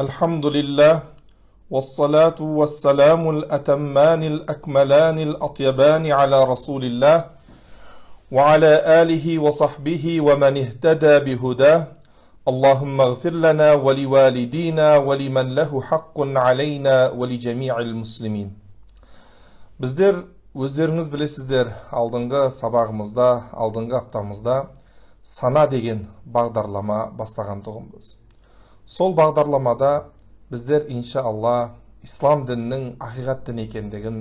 الحمد لله والصلاة والسلام الأتمان الأكملان الأطيبان على رسول الله وعلى آله وصحبه ومن اهتدى بهداه. اللهم اغفر لنا ولوالدينا ولمن له حق علينا ولجميع المسلمين. Біздер, өздеріңіз білесіздер, алдыңғы сабағымызда, алдыңғы аптамызда «Сана» деген бағдарлама бастаған тұғынбыз. Сол бағдарламада біздер, иншалла, ислам дінінің ақиқат дін екендігін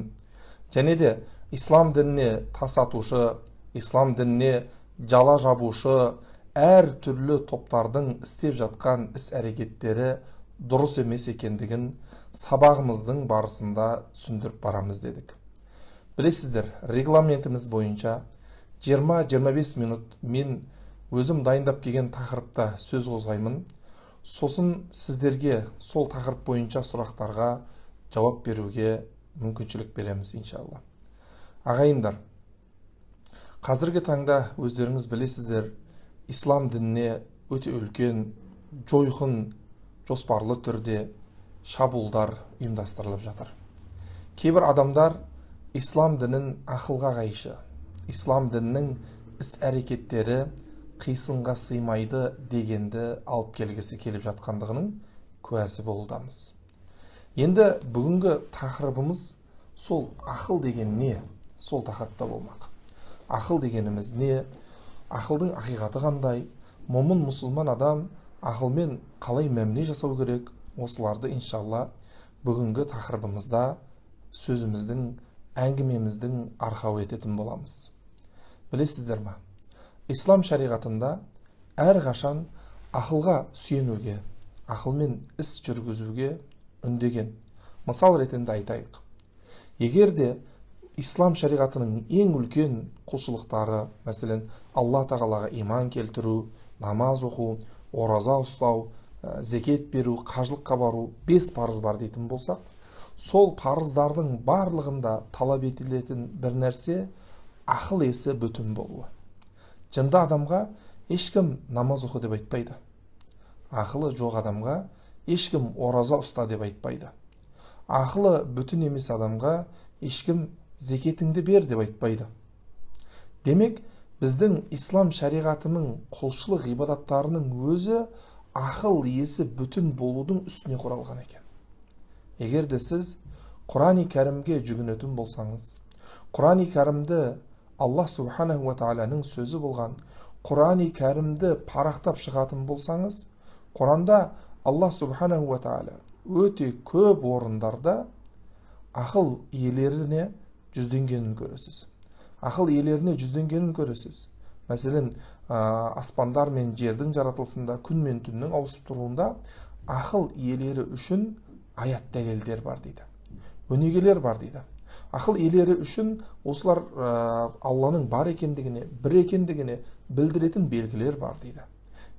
және де ислам дініне тас атушы, ислам дініне жала жабушы әр түрлі топтардың істеп жатқан іс әрекеттері дұрыс емес екендігін сабағымыздың барысында түсіндіріп барамыз дедік. Білесіздер, регламентіміз бойынша 20-25 минут мен өзім дайындап келген тақырыпта сөз қозғаймын. Сосын сіздерге сол тақырып бойынша сұрақтарға жауап беруге мүмкіншілік береміз, иншалла. Ағайындар, қазіргі таңда, өздеріңіз білесіздер, ислам дініне өте үлкен, жойқын, жоспарлы түрде шабуылдар ұйымдастырылып жатыр. Кейбір адамдар ислам дінін ақылға қайшы, ислам дінінің іс әрекеттері қисынға сыймайды дегенді алып келгісі келіп жатқандығының куәсі болудамыз. Енді бүгінгі тақырыбымыз сол ақыл деген не, сол тақырыпта болмақ. Ақыл дегеніміз не, ақылдың ақиқаты қандай, момын мұсылман адам ақылмен қалай мәміле жасау керек, осыларды, иншалла, бүгінгі тақырыбымызда сөзіміздің, әңгімеміздің арқауы ететін боламыз. Білесіздер ма, ислам шариғатында әрқашан ақылға сүйенуге, ақылмен іс жүргізуге үндеген. Мысал ретінде айтайық, егер де ислам шариғатының ең үлкен құлшылықтары, мәселен, Алла тағалаға иман келтіру, намаз оқу, ораза ұстау, зекет беру, қажылыққа бару, бес парыз бар дейтін болсақ, сол парыздардың барлығында талап етілетін бір нәрсе – ақыл есі бүтін болуы. Жынды адамға ешкім намаз оқы деп айтпайды, ақылы жоқ адамға ешкім ораза ұста деп айтпайды, ақылы бүтін емес адамға ешкім зекетіңді бер деп айтпайды. Демек, біздің ислам шариғатының құлшылық ғибадаттарының өзі ақыл есі бүтін болудың үстіне құралған екен. Егер де сіз Құрани Кәрімге жүгінетін болсаңыз, Құрани Кәрімді, Аллах субханаху тағаланың сөзі болған Құрани Кәрімді парақтап шығатын болсаңыз, Құранда Аллах субханаху тағала өте көп орындарда ақыл иелеріне жүзденгенін көресіз, ақыл иелеріне жүзденгенін көресіз. Мәселен, аспандар мен жердің жаратылысында, күн мен түннің ауысып тұруында ақыл иелері үшін аят дәлелдер бар дейді, өнегелер бар дейді. Ақыл иелері үшін осылар Алланың бар екендігіне, бір екендігіне білдіретін белгілер бар дейді.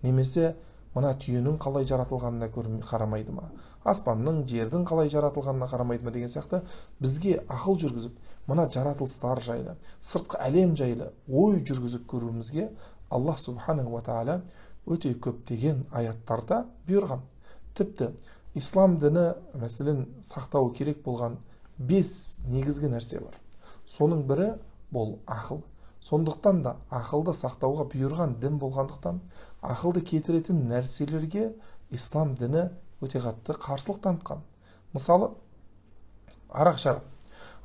Немесе мына түйенің қалай жаратылғанына қарамайды ма, аспанның, жердің қалай жаратылғанына қарамайды ма деген сияқты бізге ақыл жүргізіп, мына жаратылыстар жайлы, сыртқы әлем жайлы ой жүргізіп көруімізге Аллах субханаху тағала өте көптеген аяттарда бұйырған. Тіпті ислам діні, мәселен, сақтауы керек болған бес негізгі нәрсе бар, соның бірі бұл ақыл. Сондықтан да ақылды сақтауға бұйырған дін болғандықтан, ақылды кетіретін нәрселерге ислам діні өте қатты қарсылық танытқан. Мысалы, арақ шарап.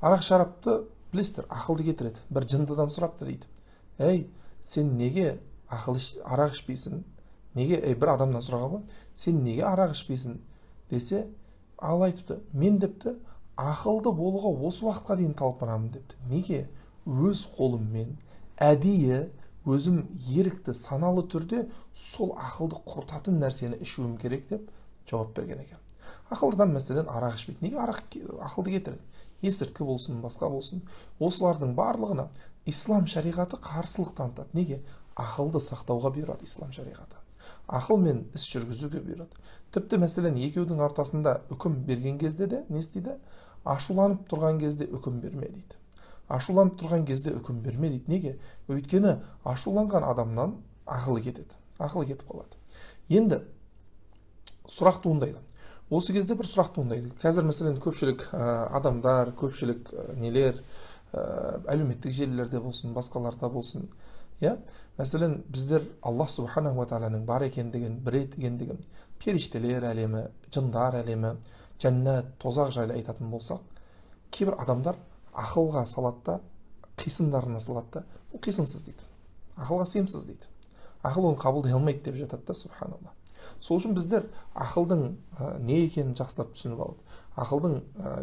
Арақ шарапты білесіздер, ақылды кетіреді. Бір жындыдан сұрапты дейді: «Ей, сен неге ақыл арақ ішпейсің, неге?» Ей, бір адамнан сұраған ғой: «Сен неге арақ ішпейсің?» – десе, ал айтыпты: «Мен, – депті, – ақылды болуға осы уақытқа дейін талпынамын», – депті. «Неге өз қолыммен әдейі өзім ерікті, саналы түрде сол ақылды құртатын нәрсені ішуім керек?» – деп жауап берген екен. Ақылды адам, мәселен, арақ ішпейді. Неге? Арақ ақылды кетіреді. Есірткі болсын, басқа болсын, осылардың барлығына ислам шариғаты қарсылық танытады. Неге? Ақылды сақтауға бұйырады ислам шариғаты, ақылмен іс жүргізуге бұйырады. Тіпті, мәселен, екеудің ортасында үкім берген кезде де не істейді? «Ашуланып тұрған кезде үкім берме», – дейді. «Ашуланып тұрған кезде үкім берме», – дейді. Неге? Өйткені ашуланған адамнан ақылы кетеді, ақылы кетіп қалады. Енді сұрақ туындайды: Осы кезде бір сұрақ туындайды. Қазір, мәселен, көпшілік адамдар, көпшілік нелер, әлеуметтік желілерде болсын, басқаларда болсын, иә, мәселен, біздер Аллах субханаху ва тағаланың бар екендігін, бір екендігін, періштелер әлемі, жындар әлемі, жәннат, тозақ жайлы айтатын болсақ, кейбір адамдар ақылға салады да, қисындарына салады да, бұл қисынсыз дейді, ақылға сыйымсыз дейді, ақыл оны қабылдай алмайды деп жатады да, субханалла. Сол үшін біздер ақылдың не екенін жақсылап түсініп алып, ақылдың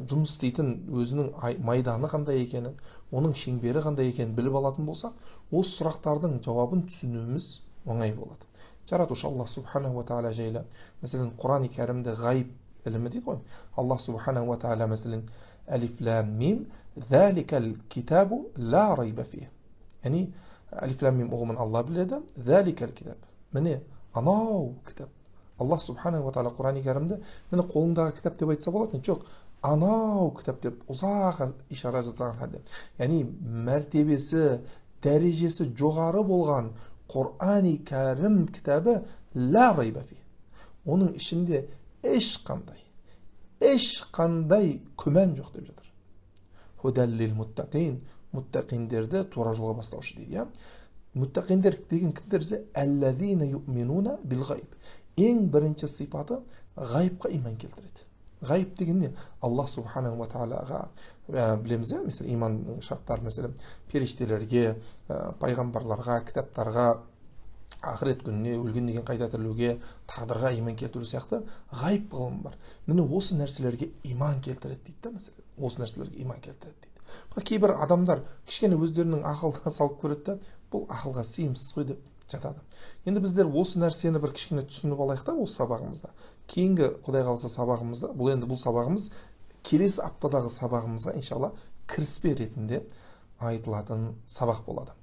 жұмыс істейтін өзінің майданы қандай екенін, оның шеңбері қандай екенін біліп алатын болсақ, осы сұрақтардың жауабын түсінуіміз оңай болады. Жаратушы Аллах субханаху ва тағала жайлы, мәселен, Құран кәрімде ғайып ілімі дейді ғой. Аллах субханаху ва тағала, мәселен, әлиф лам мим, заликал китабу ла райба фих, яғни әлиф лам мим ұғымын Алла біледі. Заликал китаб, міне анау кітап. Аллах субханаху ва тағала Құран кәрімді міне қолыңдағы кітап деп айтса болатын, жоқ, анау кітап деп ұзақ ишара жасаған халде, яғни мәртебесі, дәрежесі жоғары болған Құрани кәрім кітабы, ла райба фи, оның ішінде ешқандай күмән жоқ деп жатыр. Худаллил муттақин, муттақиндерді тура жолға бастаушы дейді, иә. Муттақиндер деген кімдер десе, әллазина юминуна бил ғайб. Ең бірінші сипаты ғайыпқа иман келтіреді. Ғайып деген не? Аллах субханаху ва тағалаға білеміз, иә, мәселен, иманның шарттары, мәселен, періштелерге, пайғамбарларға, кітаптарға, ақырет күніне, өлгеннен кейін қайта тірілуге, тағдырға иман келтіру сияқты ғайып ғылым бар. Міне, осы нәрселерге иман келтіреді дейді да, мәселен, осы нәрселерге иман келтіреді дейді. Бірақ кейбір адамдар кішкене өздерінің ақылына салып көреді да, бұл ақылға сыйымсыз ғой деп жатады. Енді біздер осы нәрсені бір кішкене түсініп алайық та осы сабағымызда. Кейінгі, Құдай қаласа, сабағымызда, бұл енді бұл сабағымыз келесі аптадағы сабағымызға, иншалла, кіріспе ретінде айтылатын сабақ болады.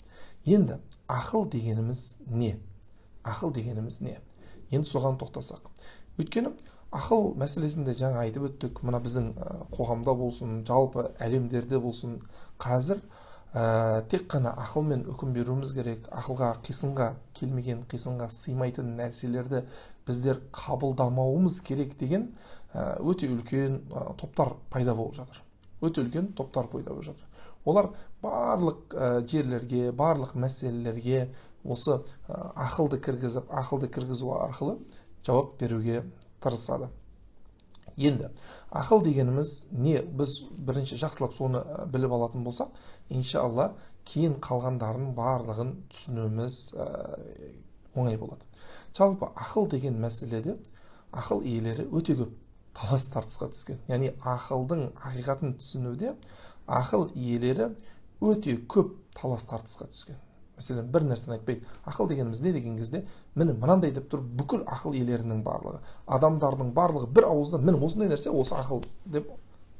Енді ақыл дегеніміз не? Ақыл дегеніміз не? Енді соған тоқтасақ. Өйткені ақыл мәселесінде жаңа айтып өттік, мына біздің қоғамда болсын, жалпы әлемдерде болсын, қазір тек қана ақылмен үкім беруіміз керек, ақылға, қисынға келмеген, қисынға сыймайтын нәрселерді біздер қабылдамауымыз керек деген өте үлкен топтар пайда болып жатыр. Өте үлкен топтар пайда болып жатыр. Олар барлық жерлерге, барлық мәселелерге осы ақылды кіргізіп, ақылды кіргізу арқылы жауап беруге тырысады. Енді ақыл дегеніміз не? Біз бірінші жақсылап соны біліп алатын болсақ, иншалла, кейін қалғандарын барлығын түсінуіміз оңай болады. Жалпы ақыл деген мәселеде ақыл иелері өте көп талас тартысқа түскен. Яғни ақылдың ақиқатын түсінуде ақыл иелері өте көп талас тартысқа түскен. Мәселен, бір нәрсені айтпайды. Ақыл дегеніміз не деген кезде, міне мынандай деп тұрып, бүкіл ақыл иелерінің барлығы, адамдардың барлығы бір ауыздан міне осындай нәрсе, осы ақыл деп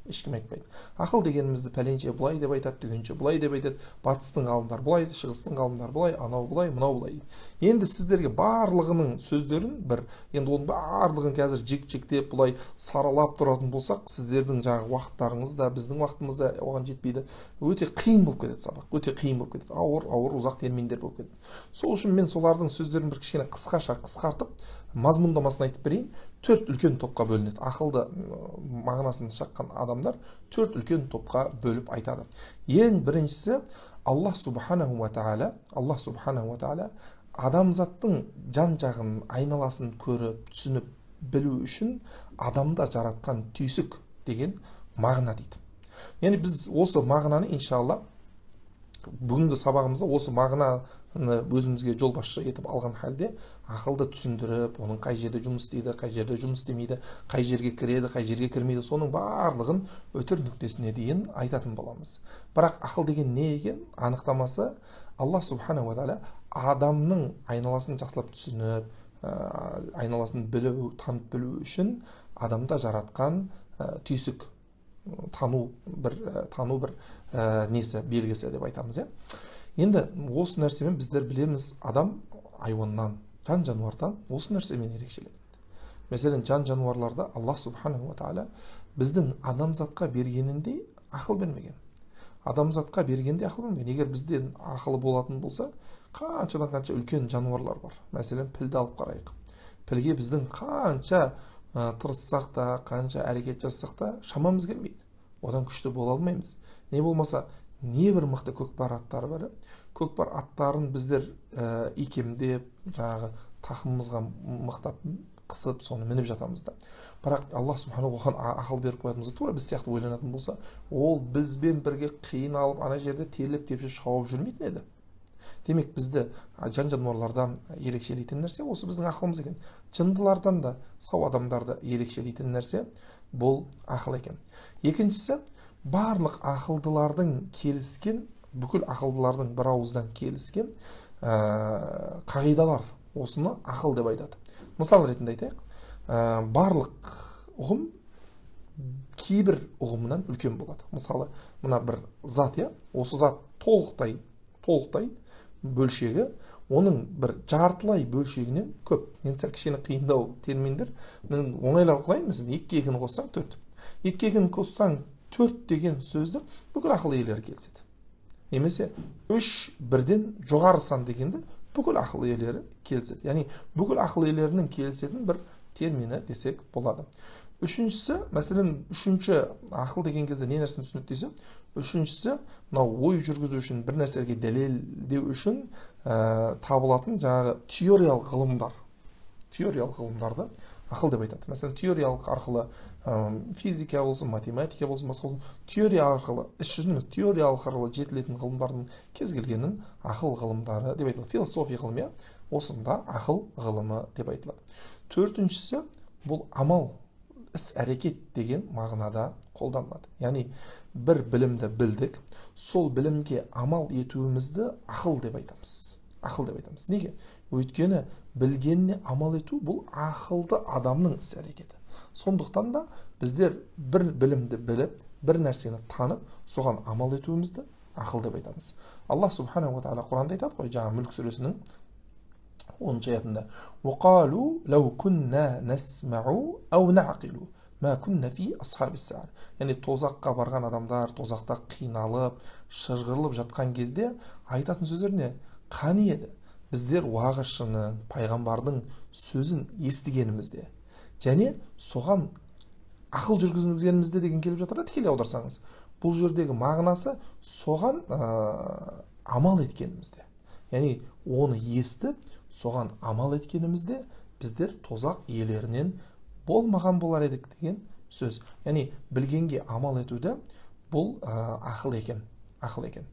ешкім айтпайды. Ақыл дегенімізді пәленше былай деп айтады, түгенше былай деп айтады, батыстың ғалымдары былай, шығыстың ғалымдары былай, анау былай, мынау былай дейді. Енді сіздерге барлығының сөздерін бір, енді оның барлығын қазір жік-жіктеп былай саралап тұратын болсақ, сіздердің жаңағы уақыттарыңыз да, біздің уақытымыз да оған жетпейді. Өте қиын болып кетеді сабақ, өте қиын болып кетеді, ауыр ауыр ұзақ терминдер болып кетеді. Сол үшін мен солардың сөздерін бір кішкене қысқаша қысқартып, мазмұндамасын айтып берейін. Төрт үлкен топқа бөлінеді. Ақылды мағынасын шаққан адамдар төрт үлкен топқа бөліп айтады. Ең біріншісі, Аллах субханаху ва тағала, Аллах субханаху ва тағала адамзаттың жан жағын, айналасын көріп, түсініп білу үшін адамда жаратқан түйсік деген мағына дейді. Яғни біз осы мағынаны, иншалла, бүгінгі сабағымызда осы мағынаны өзімізге жолбасшы етіп алған халде ақылды түсіндіріп, оның қай жерде жұмыс істейді, қай жерде жұмыс істемейді, қай жерге кіреді, қай жерге кірмейді, соның барлығын үтір нүктесіне дейін айтатын боламыз. Бірақ ақыл деген не екен? Анықтамасы: Аллах субханаху ва тағала адамның айналасын жақсылап түсініп, айналасын білу, танып білу үшін адамда жаратқан түйсік, тану бір, тану бір несі, белгісі деп айтамыз, иә. Енді осы нәрсемен біздер білеміз, адам айуаннан, жан жануардан осы нәрсемен ерекшеленеді. Мәселен, жан жануарларда Аллах субханаху ва тағала біздің адамзатқа бергеніндей ақыл бермеген. Адамзатқа бергенде ақыл бермеген. Егер бізден ақылы болатын болса, қаншадан қанша үлкен жануарлар бар. Мәселен, пілді алып қарайық. Пілге біздің қанша Тырыссақ та, қанша әрекет жасасақ та, шамамыз келмейді, одан күшті бола алмаймыз. Не болмаса не бір мықты көкпар аттары бар, көкпар аттарын біздер икемдеп, жаңағы тақымымызға мықтап қысып, соны мініп жатамыз да. Бірақ Аллах субхана оған ақыл беріп қоятын болса, тура біз сияқты ойланатын болса, ол бізбен бірге қиналып, ана жерде терлеп тепшіп шауып жүрмейтін еді. Демек, бізді жан жануарлардан ерекшелейтін нәрсе осы біздің ақылымыз екен. Жындылардан да сау адамдарды ерекшелейтін нәрсе бұл ақыл екен. Екіншісі, барлық ақылдылардың келіскен, бүкіл ақылдылардың бір ауыздан келіскен қағидалар, осыны ақыл деп айтады. Мысал ретінде айтайық, барлық ұғым кейбір ұғымынан үлкен болады. Мысалы, мына бір зат, иә, осы зат толықтай бөлшегі оның бір жартылай бөлшегінен көп. Енді сәл кішкене қиындау терминдер, мен оңайлау қылайын. Мәселен, екіге екіні қоссаң, төрт. Екіге екіні қоссаң, төрт деген сөзді бүкіл ақыл иелері келіседі. Немесе үш бірден жоғары сан дегенді бүкіл ақыл иелері келіседі. Яғни бүкіл ақыл иелерінің келісетін бір термині десек болады. Үшіншісі, мәселен, үшінші ақыл деген кезде не нәрсені түсінеді десе, үшіншісі мынау ой жүргізу үшін, бір нәрселерге дәлелдеу үшін табылатын жаңағы теориялық ғылымдар, теориялық ғылымдарды ақыл деп айтады. Мәселен, теориялық арқылы, физика болсын, математика болсын, басқа болсын, теория арқылы, іс жүзінде емес, теориялық арқылы жетілетін ғылымдардың кез келгенін ақыл ғылымдары деп айтылады. Философия ғылымы, иә, осында ақыл ғылымы деп айтылады. Төртіншісі, бұл амал, іс әрекет деген мағынада қолданылады. Яғни бір білімді білдік, сол білімге амал етуімізді ақыл деп айтамыз, ақыл деп айтамыз. Неге? Өйткені білгеніне амал ету бұл ақылды адамның іс әрекеті. Сондықтан да біздер бір білімді біліп, бір нәрсені танып, соған амал етуімізді ақыл деп айтамыз. Аллах субханала тағала Құранда айтады ғой, жаңа Мүлк сүресінің 10-шы аятында: Яғни тозаққа барған адамдар тозақта қиналып, шыжғырылып жатқан кезде айтатын сөздері не? Қани еді біздер уағызшының, пайғамбардың сөзін естігенімізде және соған ақыл жүргізгенімізде деген келіп жатыр да. Тікелей аударсаңыз, бұл жердегі мағынасы соған амал еткенімізде, яғни оны естіп, соған амал еткенімізде біздер тозақ иелерінен болмаған болар едік деген сөз. Яғни білгенге амал етуді бұл ақыл екен, ақыл екен.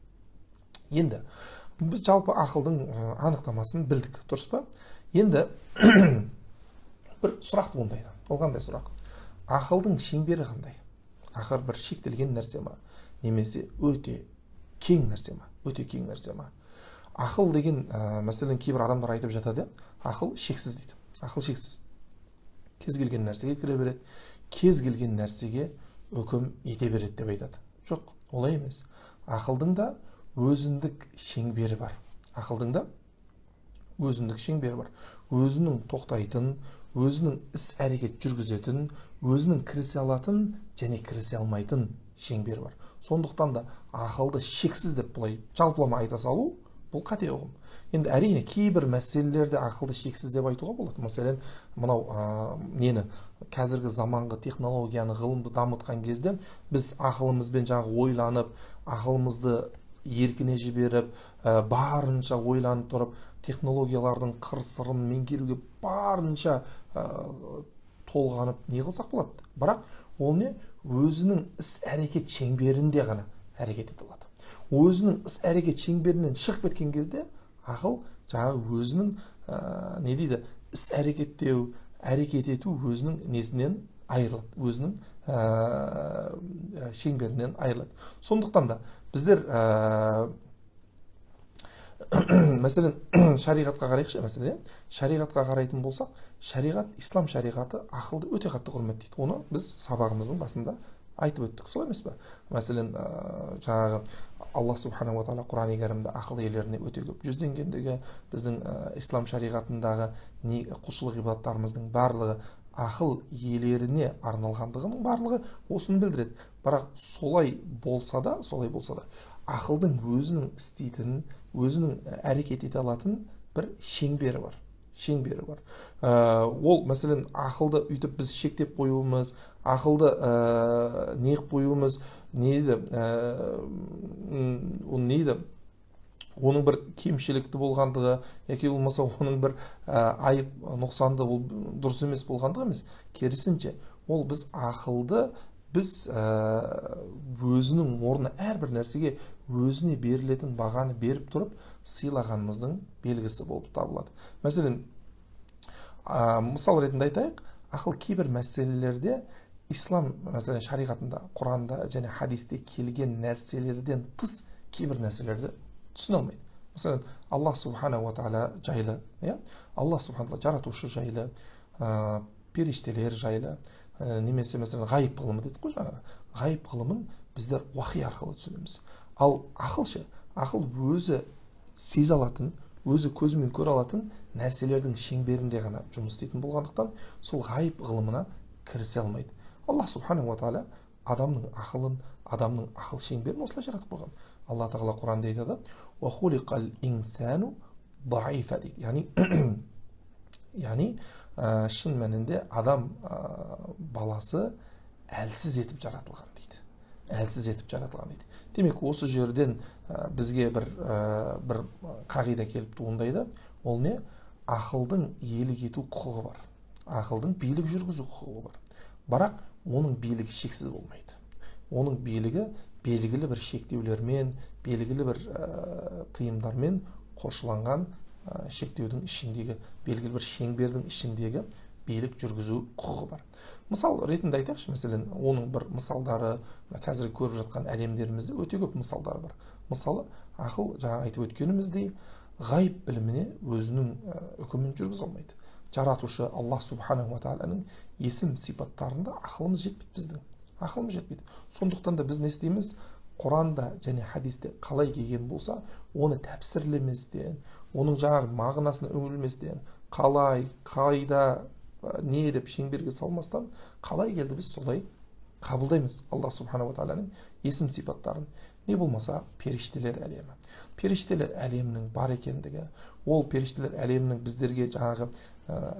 Енді біз жалпы ақылдың анықтамасын білдік, дұрыс па? Енді бір сұрақ туындайды. Ол қандай сұрақ? Ақылдың шеңбері қандай? Ақыл бір шектелген нәрсе ма, немесе өте кең нәрсе ма? Өте кең нәрсе ма ақыл деген? Мәселен, кейбір адамдар айтып жатады, ақыл шексіз дейді. Ақыл шексіз, кез келген нәрсеге кіре береді, кез келген нәрсеге үкім ете береді деп айтады. Жоқ, олай емес. Ақылдың да өзіндік шеңбері бар. Ақылдың да өзіндік шеңбері бар, өзінің тоқтайтын, өзінің іс әрекет жүргізетін, өзінің кірісе алатын және кірісе алмайтын шеңбері бар. Сондықтан да ақылды шексіз деп бұлай жалпылама айта салу бұл қате ұғым. Енді, әрине, кейбір мәселелерде ақылды шексіз деп айтуға болады. Мәселен, мынау нені, қазіргі заманғы технологияны, ғылымды дамытқан кезде біз ақылымызбен жаңағы ойланып, ақылымызды еркіне жіберіп, барынша ойланып тұрып, технологиялардың қыр сырын меңгеруге барынша толғанып не қылсақ болады. Бірақ ол не, өзінің іс әрекет шеңберінде ғана әрекет ете алады. Өзінің іс әрекет шеңберінен шығып кеткен кезде ақыл жаңағы өзінің не дейді, іс әрекеттеу, әрекет ету өзінің несінен айырылады, өзінің шеңберінен айырылады. Сондықтан да біздер мәселен, шариғатқа қарайықшы. Мәселен, шариғатқа қарайтын болсақ, шариғат, ислам шариғаты ақылды өте қатты құрметтейді. Оны біз сабағымыздың басында айтып өттік, солай емес пе? Мәселен, жаңағы Аллах субханала тағала Құран кәрімде ақыл иелеріне өте көп жүзденгендігі, біздің ислам шариғатындағы не құлшылық ғибадаттарымыздың барлығы ақыл иелеріне арналғандығының барлығы осыны білдіреді. Бірақ солай болса да ақылдың өзінің істейтін, өзінің әрекет ете алатын бір шеңбері бар, Шеңбері бар. Ол, мәселен, ақылды өйтіп біз шектеп қоюымыз, ақылды не қылып қоюымыз, не еді, оны не еді, оның бір кемшілікті болғандығы яки болмаса оның бір айып, нұқсанды, ол дұрыс емес болғандығы емес. Керісінше, ол біз ақылды біз өзінің орнына, әрбір нәрсеге өзіне берілетін бағаны беріп тұрып сыйлағанымыздың белгісі болып табылады. Мәселен, мысал ретінде айтайық, ақыл кейбір мәселелерде ислам, мәселен, шариғатында, Құранда және хадисте келген нәрселерден тыс кейбір нәрселерді түсіне алмайды. Мәселен, Аллах субханала тағала жайлы, иә, Аллах субхана тағала жаратушы жайлы, періштелер жайлы, немесе, мәселен, ғайып ғылымы дедік қой жаңа. Ғайып ғылымын біздер уахи арқылы түсінеміз. Ал ақыл ше? Ақыл өзі сезе алатын, өзі көзімен көре алатын нәрселердің шеңберінде ғана жұмыс істейтін болғандықтан, сол ғайып ғылымына кірісе алмайды. Аллах субханала тағала адамның ақылын, адамның ақыл шеңберін осылай жаратып қойған. Алла тағала Құранда айтады: дейді. Яғни шын мәнінде адам баласы әлсіз етіп жаратылған дейді, әлсіз етіп жаратылған дейді. Демек, осы жерден бізге бір қағида келіп туындайды. Ол не? Ақылдың иелік ету құқығы бар, ақылдың билік жүргізу құқығы бар, бірақ оның билігі шексіз болмайды. Оның билігі белгілі бір шектеулермен, белгілі бір тыйымдармен қоршаланған, шектеудің ішіндегі, белгілі бір шеңбердің ішіндегі билік жүргізу құқығы бар. Мысал ретінде айтайықшы, мәселен, оның бір мысалдары қазіргі көріп жатқан әлемдерімізде өте көп мысалдары бар. Мысалы, ақыл, жаңа айтып өткеніміздей, ғайып біліміне өзінің үкімін жүргізе алмайды. Жаратушы Аллах субханала тағаланың есім сипаттарында ақылымыз жетпейді, біздің ақылымыз жетпейді. Сондықтан да біз не істейміз? Құранда және хадисте қалай келген болса, оны тәпсірлеместен, оның жаңағы мағынасына үңілместен, қалай, қайда, не деп шеңберге салмастан, қалай келді, біз солай қабылдаймыз Аллах субханала тағаланың есім сипаттарын. Не болмаса періштелер әлемі, періштелер әлемінің бар екендігі, ол періштелер әлемінің біздерге жаңағы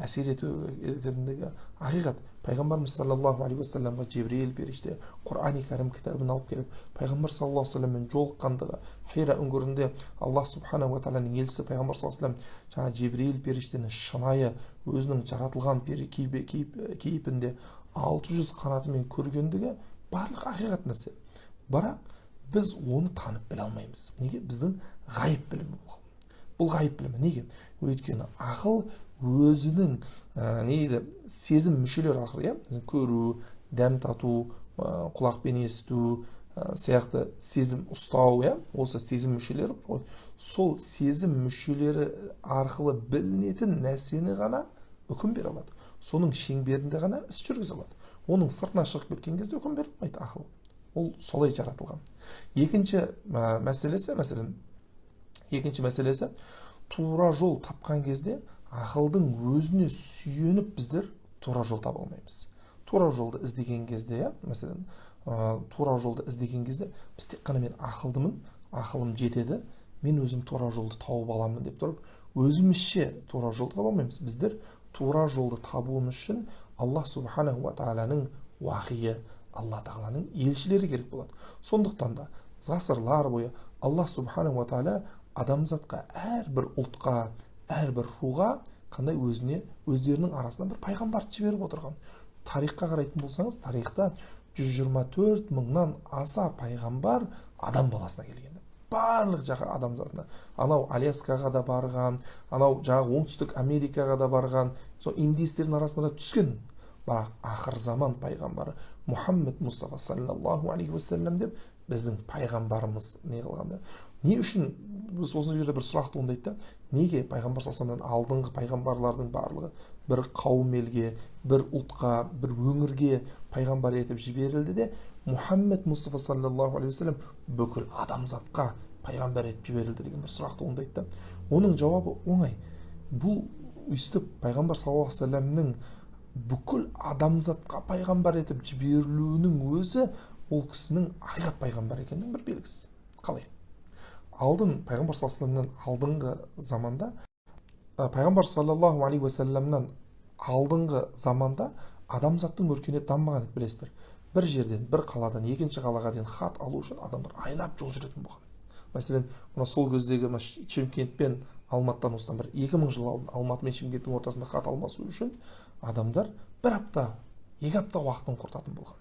әсер ететіндігі ақиқат. Пайғамбарымыз саллаллаху алейхи уассаламға Жебірейіл періште Құрани Кәрім кітабын алып келіп, пайғамбар саллаллаху алейхи уассаламмен жолыққандығы, Хира үңгірінде Аллах субханала тағаланың елшісі пайғамбар саллаллаху алейхи уассалам жаңағы Жебірейіл періштені шынайы өзінің жаратылған кейпінде 600 қанатымен көргендігі барлық ақиқат нәрсе. Бірақ біз оны танып біле алмаймыз. Неге? Біздің ғайып білімі бұл. Бұл ғайып білімі. Неге? Өйткені ақыл өзінің не дейді, сезім мүшелері арқылы, иә, көру, дәм тату, құлақпен есту сияқты сезім ұстау, иә, осы сезім мүшелері ғой. Сол сезім мүшелері арқылы білінетін нәрсені ғана үкім бере алады, соның шеңберінде ғана іс жүргізе алады. Оның сыртына шығып кеткен кезде үкім бере алмайды ақыл. Ол солай жаратылған. Екінші мәселесі, мәселен, екінші мәселесі, тура жол тапқан кезде ақылдың өзіне сүйеніп біздер тура жол таба алмаймыз. Тура жолды іздеген кезде, иә, мәселен, тура жолды іздеген кезде біз тек қана мен ақылдымын, ақылым жетеді, мен өзім тура жолды тауып аламын деп тұрып, өзімізше тура жолды таба алмаймыз. Біздер тура жолды табуымыз үшін Аллах субханаху тағаланың уахиі, Алла тағаланың елшілері керек болады. Сондықтан да ғасырлар бойы Аллах субханаху тағала адамзатқа, әрбір ұлтқа, әрбір руға қандай өзіне, өздерінің арасынан бір пайғамбарды жіберіп отырған. Тарихқа қарайтын болсаңыз, тарихта 124 мыңнан аса пайғамбар адам баласына келген, барлық жаққа, адамзатына. Анау Аляскаға да барған, анау жаңағы Оңтүстік Америкаға да барған, сол индейстердің арасына да түскен. Бірақ ақыр заман пайғамбары Мұхаммед Мұстафа саллаллаху алейхи уассалам деп біздің пайғамбарымыз не қылғанда, не үшін біз осы жерде бір сұрақ туындайды да: неге пайғамбар саллаллаху алейхи алдыңғы пайғамбарлардың барлығы бір қауым елге, бір ұлтқа, бір өңірге пайғамбар етіп жіберілді де, Мұхаммед Мұстафа саллаллаху алейхи уассалам бүкіл адамзатқа пайғамбар етіп жіберілді деген бір сұрақ туындайды да. Оның жауабы оңай: бұл өйстіп пайғамбар саллаллаху алейхи уассаламның бүкіл адамзатқа пайғамбар етіп жіберілуінің өзі ол кісінің ақиқат пайғамбар екенінің бір белгісі. Қалай? Алдын, пайғамбар саллаллаху алейхи алдыңғы заманда Пайғамбар саллаллаху алейхи уассаламнан алдыңғы заманда адамзаттың өркениеті дамымаған еді, білесіздер. Бір жерден, бір қаладан екінші қалаға дейін хат алу үшін адамдар айлап жол жүретін болған. Мәселен, мына сол кездегі мына Шымкент пен Алматыдан, осыдан бір 2000 жыл алдын Алматы мен Шымкенттің ортасында хат алмасу үшін адамдар бір апта, 2 апта уақытын құртатын болған.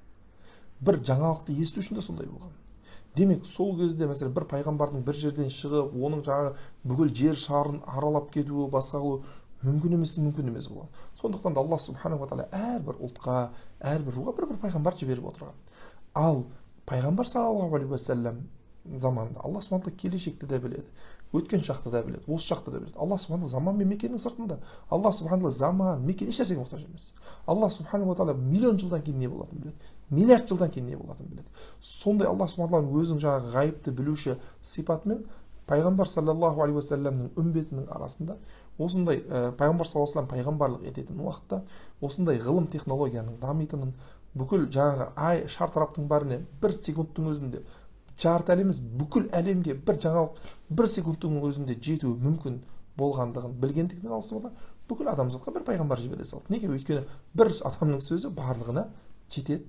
Бір жаңалықты есту үшін де сондай болған. Демек, сол кезде, мәселен, бір пайғамбардың бір жерден шығып, оның жаңағы бүкіл жер шарын аралап кетуі, басқа қылуы мүмкін емес, мүмкін емес болған. Сондықтан да Аллах субханала тағала әрбір ұлтқа, әрбір руға бір бір пайғамбар жіберіп отырған. Ал пайғамбар саллаллаху алейхи уассалам заманында Алла субхана келешекті де біледі, өткен шақты да біледі, осы шақты да біледі. Алла субхана заман мен мекеннің сыртында. Алла субхана заман, мекен, еш нәрсеге мұқтаж емес. Алла субханала тағала миллион жылдан кейін не болатынын біледі, миллиард жылдан кейін не болатынын біледі. Сондай Алла субхана өзінің жаңағы ғайыпты білуші сипатымен пайғамбар саллаллаху алейхи уассаламның үмбетінің арасында осындай пайғамбар саллаллаху алейhi пайғамбарлық ететін уақытта осындай ғылым, технологияның дамитынын, бүкіл жаңағы ай шар тараптың бәріне бір секундтың өзінде, жарты әлем емес, бүкіл әлемге бір жаңалық бір секундтың өзінде жетуі мүмкін болғандығын білгендіктен, Алла субхана бүкіл адамзатқа бір пайғамбар жібере салды. Неге? Өйткені бір адамның сөзі барлығына жетеді,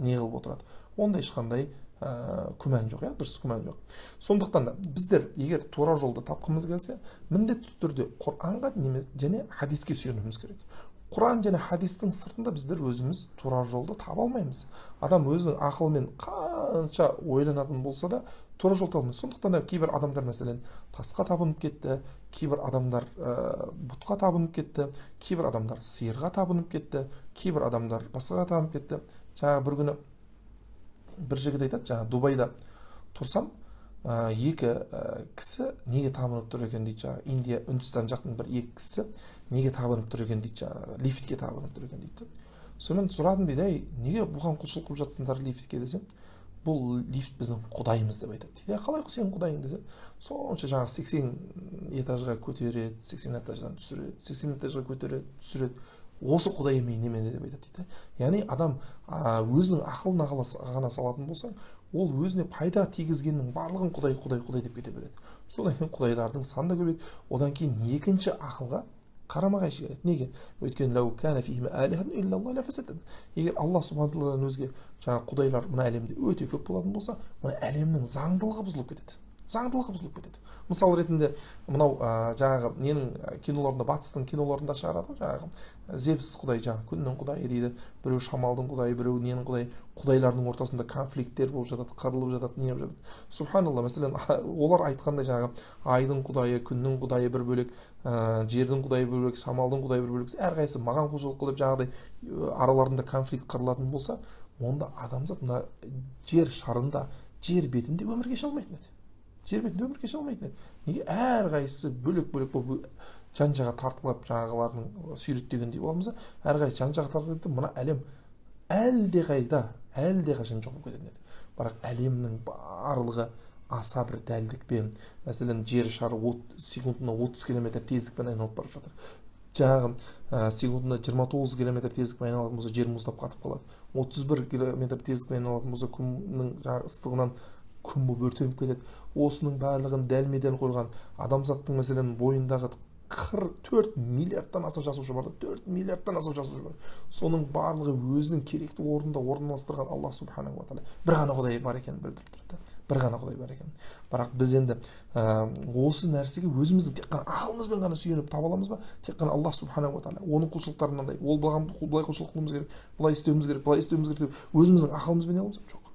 не қылып отырады. Онда ешқандай күмән жоқ, иә, дұрыс, күмән жоқ. Сондықтан да біздер егер тура жолды тапқымыз келсе, міндетті түрде Құранға және хадиске сүйенуіміз керек. Құран және хадистің сыртында біздер өзіміз тура жолды таба алмаймыз. Адам өзінің ақылымен қанша ойланатын болса да, тура жол таба алмайды. Сондықтан да кейбір адамдар, мәселен, тасқа табынып кетті, кейбір адамдар бұтқа табынып кетті, кейбір адамдар сиырға табынып кетті, кейбір адамдар басқаға табынып кетті. Жаңағы бір күні бір жігіт айтады: жаңағы Дубайда тұрсам, екі кісі неге табынып тұр екен дейді. Жаңағы Индия, Үндістан жақтың бір екі кісі неге табынып тұр екен дейді, жаңағы лифтке табынып тұр екен дейді. Сонымен сұрадым дейді: «Әй, неге бұған құлшылық қылып жатсыңдар, лифтке?» – десем, «Бұл лифт біздің құдайымыз», – деп айтады дейді. «Қалай сенің құдайың?» – десем, сонша жаңағы 80 этажға көтереді, 80 этаждан түсіреді, 80 этажға көтереді, түсіреді, осы құдай емей немене деп айтады дейді. Яғни адам өзінің ақылына ғана салатын болса, ол өзіне пайда тигізгеннің барлығын құдай, құдай, құдай деп кете береді. Содан кейін құдайлардың саны да көбейеді. Одан кейін екінші ақылға қарама қайшы келеді. Неге? Өйткені егер Алла субхана тағаладан өзге жаңағы құдайлар мына әлемде өте көп болатын болса, мына әлемнің заңдылығы бұзылып кетеді, заңдылығы бұзылып кетеді. Мысал ретінде, мынау жаңағы ненің киноларында, батыстың киноларында шығарады ғой, жаңағы Зевс құдай, жаңағы күннің құдайы дейді, біреу шамалдың құдайы, біреу ненің құдайы. Құдайлардың ортасында конфликттер болып жатады, қырылып жатады, не болып жатады. Субханалла, мәселен, олар айтқандай, жаңағы айдың құдайы, күннің құдайы бір бөлек, жердің құдайы бір бөлек, шамалдың құдайы бір бөлек, әрқайсысы маған құлшылық қыл деп, жаңағыдай араларында конфликт қырылатын болса, онда адамзат мына жер шарында, жер бетінде өмір кеше алмайтын еді, жер бетінде өмір кеше алмайтын еді. Неге? Әрқайсысы бөлек бөлек болып, жан жаға тартқылап, жаңағылардың сүйреттегендей боламыз да, әрқайсысы жан жаға тартқылайды, мына әлем әлдеқайда, әлдеқашан жоқ болып кететін еді. Бірақ әлемнің барлығы аса бір дәлдікпен, мәселен, жер шары секундына 30 километр тездікпен айналып бара жатыр. Жаңағы секундына 29 километр тездікпен айналатын болса, жер мұздап қатып қалады. 31 километр тездікпен айналатын болса, күннің жаңағы ыстығынан күн болып өртеніп кетеді. Осының барлығын дәлме дәл қойған адамзаттың, мәселен, бойындағы 44 миллиардтан аса жасуша бар да, 4 миллиардтан аса жасуша бар. Соның барлығы өзінің керекті орнында орналастырған Аллах субханала тағала бір ғана құдай бар екенін білдіріп тұрады, бір ғана құдай бар екен. Бірақ біз енді осы нәрсеге өзіміздің тек қана ақылымызбен ғана сүйеніп таба аламыз ба? Тек қана Аллах субханала тағала, оның құлшылықтары мынандай, ол былай құлшылық қылуымыз керек, былай істеуіміз керек, былай істеуіміз керек деп өзіміздің ақылымызбен не аламыз? Жоқ.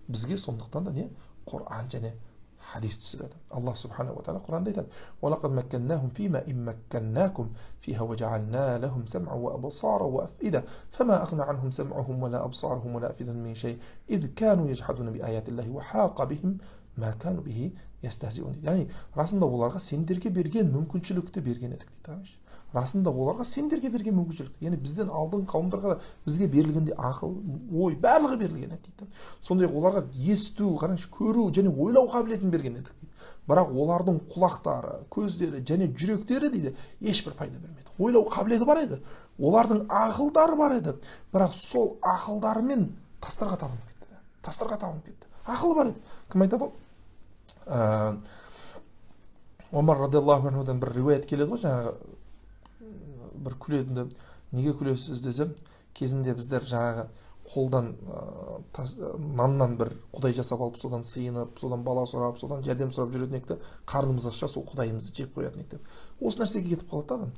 Бізге сондықтан да не, Құран және хадис түсіреді. Аллах субханала тағала Құранда айтады: وَلَقَدْ مَكَّنَّاهُمْ فِيمَا إِن مَكَّنَّاكُمْ فِيهَا وَجَعَلْنَا لَهُمْ سَمْعًا وَأَبْصَارًا وَأَفْئِدَةً فَمَا أَغْنَى عَنْهُمْ سَمْعُهُمْ وَلَا أَبْصَارُهُمْ وَلَا أَفْئِدَتُهُم مِّن شَيْءٍ إِذْ كَانُوا يَجْحَدُونَ بِآيَاتِ اللَّهِ وَحَاقَ بِهِمْ مَا كَانُوا بِهِ يَسْتَهْزِئُونَ. Яғни расында оларға сендерге берген мүмкіншілікті берген едік дейді. Қараңызшы, расында оларға сендерге берген мүмкіншілік, яғни бізден алдыңғы қауымдарға да бізге берілгендей ақыл ой барлығы берілген еді дейді. Сондай ақ оларға есту, қараңызшы, көру және ойлау қабілетін берген едік дейді. Бірақ олардың құлақтары, көздері және жүректері дейді, ешбір пайда бермеді. Ойлау қабілеті бар еді, олардың ақылдары бар еді, бірақ сол ақылдарымен тастарға табынып кетті, тастарға табынып кетті. Ақылы бар еді. Кім айтады ғой? Омар радиаллаху анхудан бір риуаят келеді ғой, жаңағы бір күлетін. Неге күлесіз десем, кезінде біздер жаңағы қолдан наннан бір құдай жасап алып, содан сыйынып, содан бала сұрап, содан жәрдем сұрап жүретін едік та, қарнымыз ашса, сол құдайымызды жеп қоятын едік деп. Осы нәрсеге кетіп қалады да адам,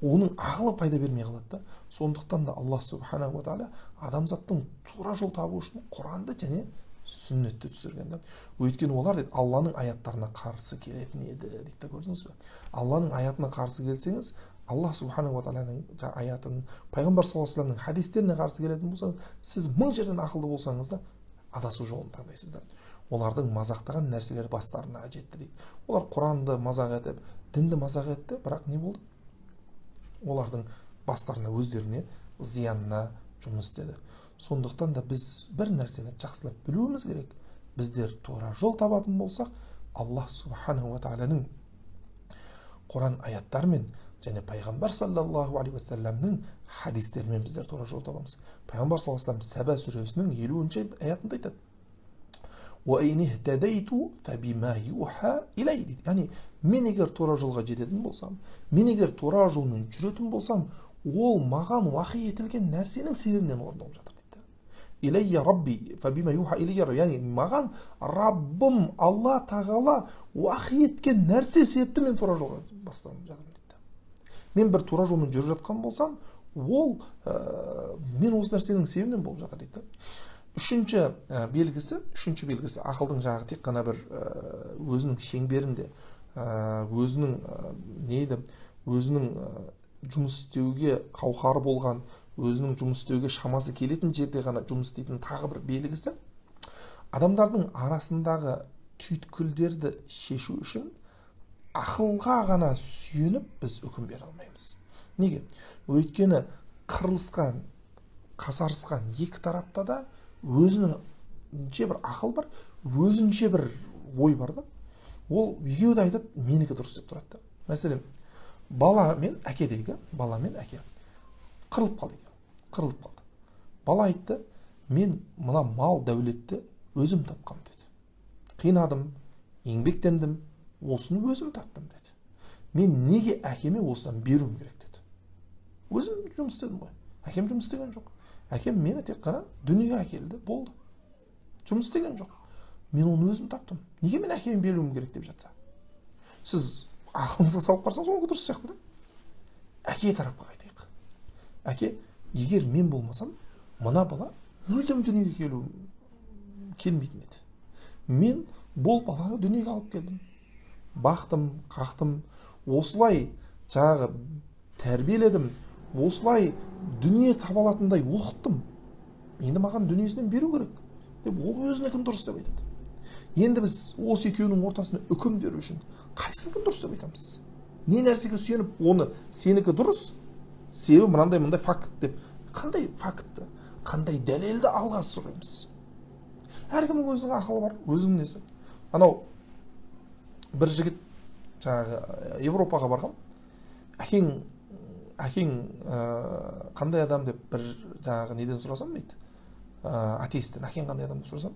оның ақылы пайда бермей қалады да. Сондықтан да Аллах субханаху тағала адамзаттың тура жол табу үшін Құранды және сүннетті түсірген да. Өйткені олар, дейді, Алланың аяттарына қарсы келетін еді дейді да. Көрдіңіз бе, Алланың аятына қарсы келсеңіз, Аллах субханаху тағаланың аятын, пайғамбар саллаллаху алейхи хадистеріне қарсы келетін болсаңыз, сіз мың жерден ақылды болсаңыз да, адасу жолын таңдайсыздар. Олардың мазақтаған нәрселері бастарына жетті дейді. Олар Құранды мазақ етіп, дінді мазақ етті, бірақ не болды? Олардың бастарына, өздеріне зиянына жұмыс істеді. Сондықтан да біз бір нәрсені жақсылап білуіміз керек: біздер тура жол табатын болсақ, Аллах субханаху тағаланың Құран аяттарымен және пайғамбар саллаллаху алейхи уассаламның хадистерімен біздер тура жол табамыз. Пайғамбар саллаллаху алейхи Сәбә сүресінің 50-ші аятында айтады: дейді. Яғни мен егер тура жолға жететін болсам, мен егер тура жолмен жүретін болсам, ол маған уахи етілген нәрсенің себебінен орындалып жатыр дейді. Илайя рабби, фабима юха илайя, яғни маған Раббым Алла тағала уахи еткен нәрсе себепті мен тура жолға басталып жатырмын дейді. Мен бір тура жолмен жүріп жатқан болсам, ол мен осы нәрсенің себебінен болып жатыр дейді. Үшінші белгісі, үшінші белгісі ақылдың жаңағы тек қана бір өзінің шеңберінде, өзінің не еді, өзінің жұмыс істеуге қауқары болған, өзінің жұмыс істеуге шамасы келетін жерде ғана жұмыс істейтін тағы бір белгісі: адамдардың арасындағы түйткілдерді шешу үшін ақылға ғана сүйеніп біз үкім бере алмаймыз. Неге? Өйткені қырылысқан, қасарысқан екі тарапта да өзініңше бір ақыл бар, өзінше бір ой бар да. Ол екеуі де айтады, менікі дұрыс деп тұрады да. Мәселен, бала мен әке дейік. Бала мен әке қырылып қалды, екеуі қырылып қалды. Бала айтты: «Мен мына мал дәулетті өзім тапқам», – деді. «Қинадым, еңбектендім, осыны өзім таптым», – деді. «Мен неге әкеме осыдан беруім керек?» – деді. «Өзім жұмыс істедім ғой, әкем жұмыс істеген жоқ. Әкем мені тек қана дүниеге әкелді, болды, жұмыс істеген жоқ. Мен оны өзім таптым, неге мен әкеме беруім керек?» – деп жатса, сіз ақылыңызға салып қарасаңыз, онікі дұрыс сияқты да. Әке тарапқа қайтайық. Әке: «Егер мен болмасам, мына бала мүлдем дүниеге келмейтін еді. Мен бұл баланы дүниеге алып келдім, бақтым, қақтым, осылай жаңағы тәрбиеледім, осылай дүние таба алатындай оқыттым. Енді маған дүниесінен беру керек», – деп, ол өзінікін дұрыс деп айтады. Енді біз осы екеуінің ортасында үкім беру үшін қайсыныкін дұрыс деп айтамыз? Не нәрсеге сүйеніп оны сенікі дұрыс, себебі мынандай мындай факт деп, қандай фактті, қандай дәлелді алға сұраймыз? Әркімнің өзінің ақылы бар, өзінің несі. Анау бір жігіт жаңағы Европаға барған. Әкең қандай адам деп бір жаңағы неден сұрасам дейді, атеисттен, әкең қандай адам деп сұрасам,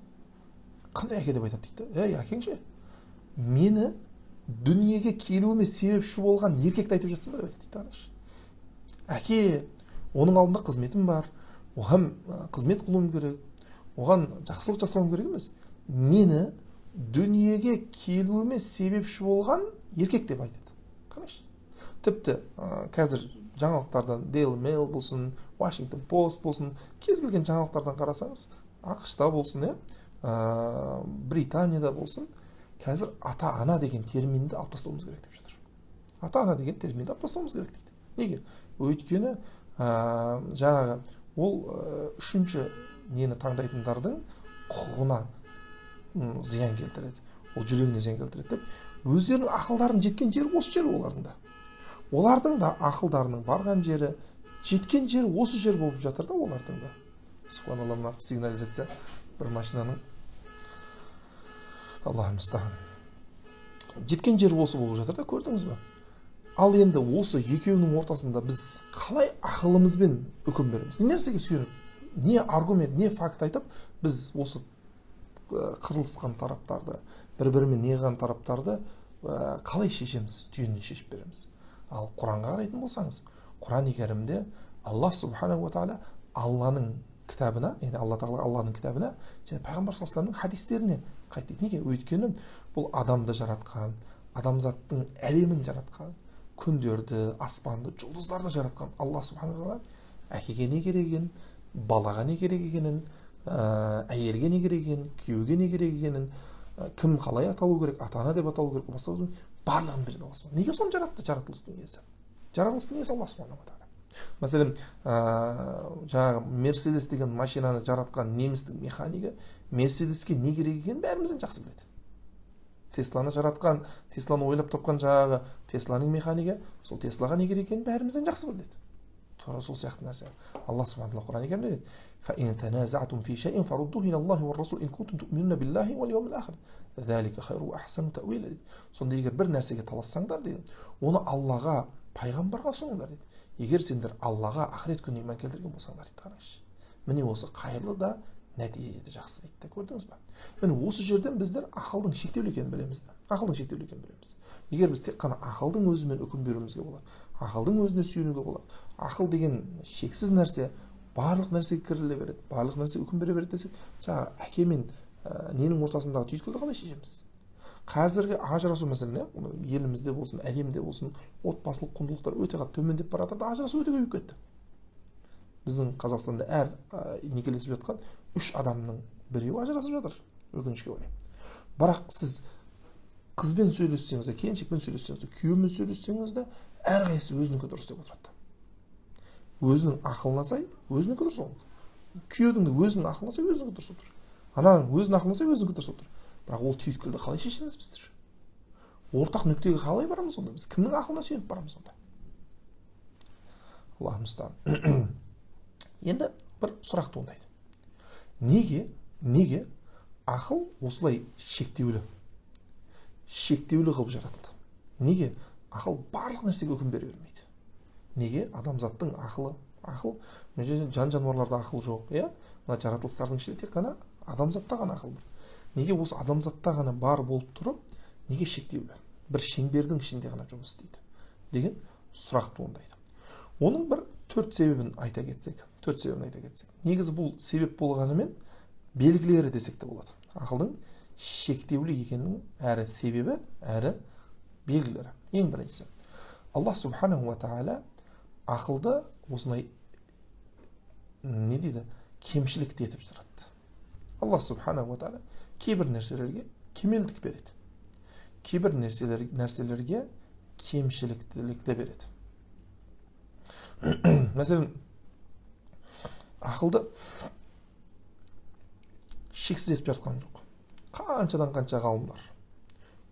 қандай әке деп айтады дейді да. «Ей, әкең ше, мені дүниеге келуіме себепші болған еркекті айтып жатсың ба?» – деп айтады дейді. Қарашы, әке, оның алдында қызметім бар, оған қызмет қылуым керек, оған жақсылық жасауым керек емес, мені дүниеге келуіме себепші болған еркек деп айтады. Қарашы, тіпті қазір жаңалықтардан, Daily Mail болсын, Washington Post болсын, кез келген жаңалықтардан қарасаңыз, АҚШ-та болсын, иә, Британияда болсын, қазір ата ана деген терминді алып тастауымыз керек деп жатыр. Ата ана деген терминді алып тастауымыз керек дейді. Неге? Өйткені жаңағы ол үшінші нені таңдайтындардың құқығына зиян келтіреді, ол жүрегіне зиян келтіреді деп. Өздерінің ақылдарының жеткен жері осы жер. Олардың да ақылдарының барған жері, жеткен жері осы жер болып жатыр да олардың да. Субханалла, мына сигнализация бір машинаның, Аллаху мұстаған. Жеткен жері осы болып жатыр да, көрдіңіз ба? Ал енді осы екеуінің ортасында біз қалай ақылымызбен үкім береміз? Не нәрсеге сүйеніп, не аргумент, не факт айтып, біз осы қырылысқан тараптарды, бір бірімен не қылған тараптарды Қалай шешеміз, түйінін шешіп береміз. Ал Құранға қарайтын болсаңыз, Құран кәрімде Аллах субханаху ва тағала Алланың кітабына, яғни Алла тағала Алланың кітабына және Пайғамбар саллаллаху алейхи хадистеріне қайт дейді. Неге? Өйткені бұл адамды жаратқан, адамзаттың әлемін жаратқан, күндерді, аспанды, жұлдыздарды жаратқан Алла субханаху тағала әкеге не керек екенін, балаға не керек екенін, әйелге не керек екенін, күйеуге не керек екенін, кім қалай аталу керек, ата ана деп аталу керек, басқа барлығын берді Алла. Неге соны жаратты? Жаратылыстың иесі, жаратылыстың иесі Алла субханаху тағала. Мәселен, жаңағы Мерседес деген машинаны жаратқан немістің механигі Мерседеске не керек екенін бәрімізден жақсы біледі. Тесланы жаратқан, Тесланы ойлап тапқан жаңағы Тесланың механигі сол Теслаға не керек екенін бәрімізден жақсы біледі. Тура сол сияқты нәрсе. Алла субхана тағала Құран кәрімде дейді: فَإِنْ تَنَازَعْتُمْ فِي شَيْءٍ فَرُدُّوهُ إِلَى اللَّهِ وَالرَّسُولِ إِنْ كُنْتُمْ تُؤْمِنُونَ بِاللَّهِ وَالْيَوْمِ الْآخِرِ ذَلِكَ خَيْرٌ وَأَحْسَنُ تَأْوِيلًا дейді. Сонда егер бір нәрсеге талассаңдар дейді, оны Аллаға, пайғамбарға ұсыныңдар дейді, егер сендер Аллаға, ақырет күніне иман келтірген болсаңдар дейді. Қараңызшы, міне, осы қайырлы да, нәтиже де жақсы дейді да. Көрдіңіз ба, міне, осы жерден біздер ақылдың шектеулі екенін білеміз да, ақылдың шектеулі екенін білеміз. Егер біз тек қана ақылдың өзімен үкім беруімізге болады, ақылдың өзіне сүйенуге болады, ақыл деген шексіз нәрсе, барлық нәрсеге кіріле береді, барлық нәрсеге үкім бере береді десек, жаңағы әке мен ненің ортасындағы түйткілді қалай шешеміз? Қазіргі ажырасу, мәселен, иә, елімізде болсын, әлемде болсын, отбасылық құндылықтар өте қатты төмендеп бара жатыр да, ажырасу өте көбейіп кетті. Біздің Қазақстанда әр некелесіп жатқан үш адамның біреуі ажырасып жатыр, өкінішке орай. Бірақ сіз қызбен сөйлессеңіз де, келіншекпен сөйлессеңіз де, күйеумен сөйлессеңіз де, әрқайсысы өзінікі дұрыс деп отырады. Өзінің ақылына сай өзінікі дұрыс. Ол күйеудің де өзінің ақылына сай өзінікі дұрыс отыр, ананың өзінің ақылына сай өзінікі дұрыс отыр. Бірақ ол түйткілді қалай шешеміз біздер? Ортақ нүктеге қалай барамыз онда? Біз кімнің ақылына сүйеніп барамыз онда? Аллаху мұстаған. Енді бір сұрақ туындайды: неге ақыл осылай шектеулі қылып жаратылды? Неге ақыл барлық нәрсеге үкім бере бермейді? Неге адамзаттың ақылы, ақыл, мына жерде жан жануарларда ақыл жоқ, иә, мына жаратылыстардың ішінде тек қана адамзатта ғана ақыл бар. Неге осы адамзатта ғана бар болып тұрып, неге шектеулі, бір шеңбердің ішінде ғана жұмыс істейді деген сұрақ туындайды. Оның бір төрт себебін айта кетсек, төрт себебін айта кетсек, негізі бұл себеп болғанымен, белгілері десек те болады. Ақылдың шектеулі екенінің әрі себебі, әрі белгілері. Ең біріншісі, Аллах субханаху ва тағала ақылды осындай, не дейді, кемшілікті етіп жаратты. Аллах субханаху ва тағала кейбір нәрселерге кемелдік береді, кейбір нәрселерге кемшіліктілікті береді. Мәселен, ақылды шексіз етіп жаратқан жоқ. Қаншадан қанша ғалымдар,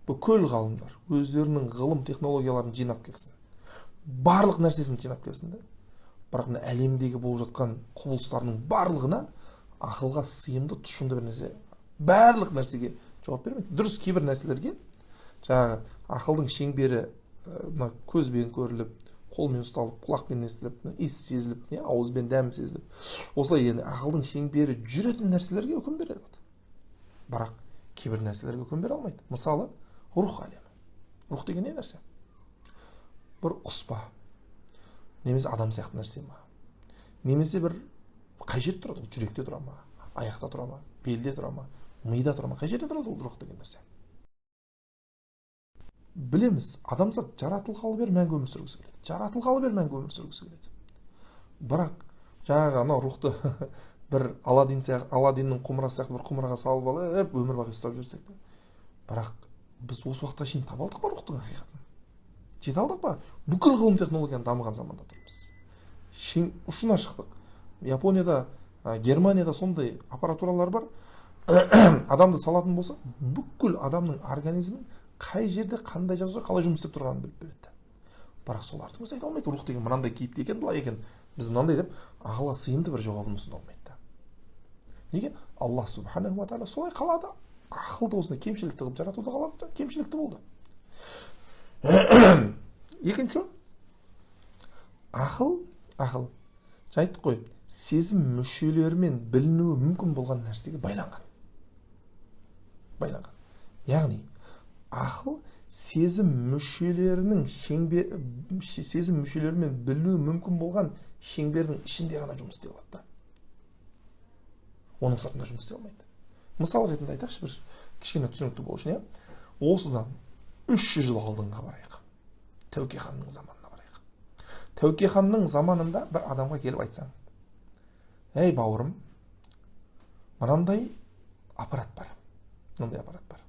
бүкіл ғалымдар өздерінің ғылым технологияларын жинап келсін, барлық нәрсесін жинап келсін да, бірақ мына әлемдегі болып жатқан құбылыстардың барлығына ақылға сыйымды, тұшымды бір нәрсе, барлық нәрсеге жауап бермейді. Дұрыс, кейбір нәрселерге жаңағы ақылдың шеңбері мына көзбен көріліп, қолмен ұсталып, құлақпен естіліп, иіс сезіліп, не ауызбен дәм сезіліп, осылай енді ақылдың шеңбері жүретін нәрселерге үкім бере алады. Бірақ кейбір нәрселерге үкім бере алмайды. Мысалы, рух әлемі. Рух деген не нәрсе? Бір құс па, немесе адам сияқты нәрсе ма, немесе бір қай жерде тұрады ол? Жүректе тұра ма, аяқта тұра ма, белде тұра ма, мида тұра ма? Қай жерде тұрады ол рух деген нәрсе? Білеміз, адамзат жаратылғалы бері мәңгі өмір сүргісі келеді, жаратылғалы бері мәңгі өмір сүргісі келеді. Бірақ жаңағы анау рухты бір Аладдин сияқты, Аладдиннің құмырасы сияқты бір құмыраға салып алып, өмір бақи ұстап жүрсек те, бірақ біз осы уақытқа шейін таба алдық па? Рухтың ақиқатын жете алдық па? Бүкіл ғылым, технологияның дамыған заманда тұрмыз, ұшына шықтық. Японияда, Германияда сондай аппаратуралар бар, адамды салатын болса, бүкіл адамның организмін қай жерде қандай жазу, қалай жұмыс істеп тұрғанын біліп береді. Бірақ солардың өзі айта алмайды, рух деген мынандай кейіпте екен, былай екен, біз мынандай деп ақылға сыйымды бір жауабын ұсына алмайды да. Неге? Аллах субханаху ва тағала солай қалады, ақылды осындай кемшілікті қылып жаратуды қалады, кемшілікті болды. Екінші, ақыл, жаңа айттық қой, сезім мүшелерімен білінуі мүмкін болған нәрсеге байланған. Яғни ақыл сезім мүшелерінің шеңбер, сезім мүшелерімен білуі мүмкін болған шеңбердің ішінде ғана жұмыс істей алады да. Оның сыртында жұмыс істей алмайды. Мысал ретінде айтайықшы, бір кішкене түсінікті болу үшін, иә. Осыдан 300 жыл алдыңға барайық. Тәуке ханның заманына барайық. Тәуке ханның заманында бір адамға келіп айтсаң: «Ей, бауырым, мынандай аппарат бар, мынандай аппарат бар,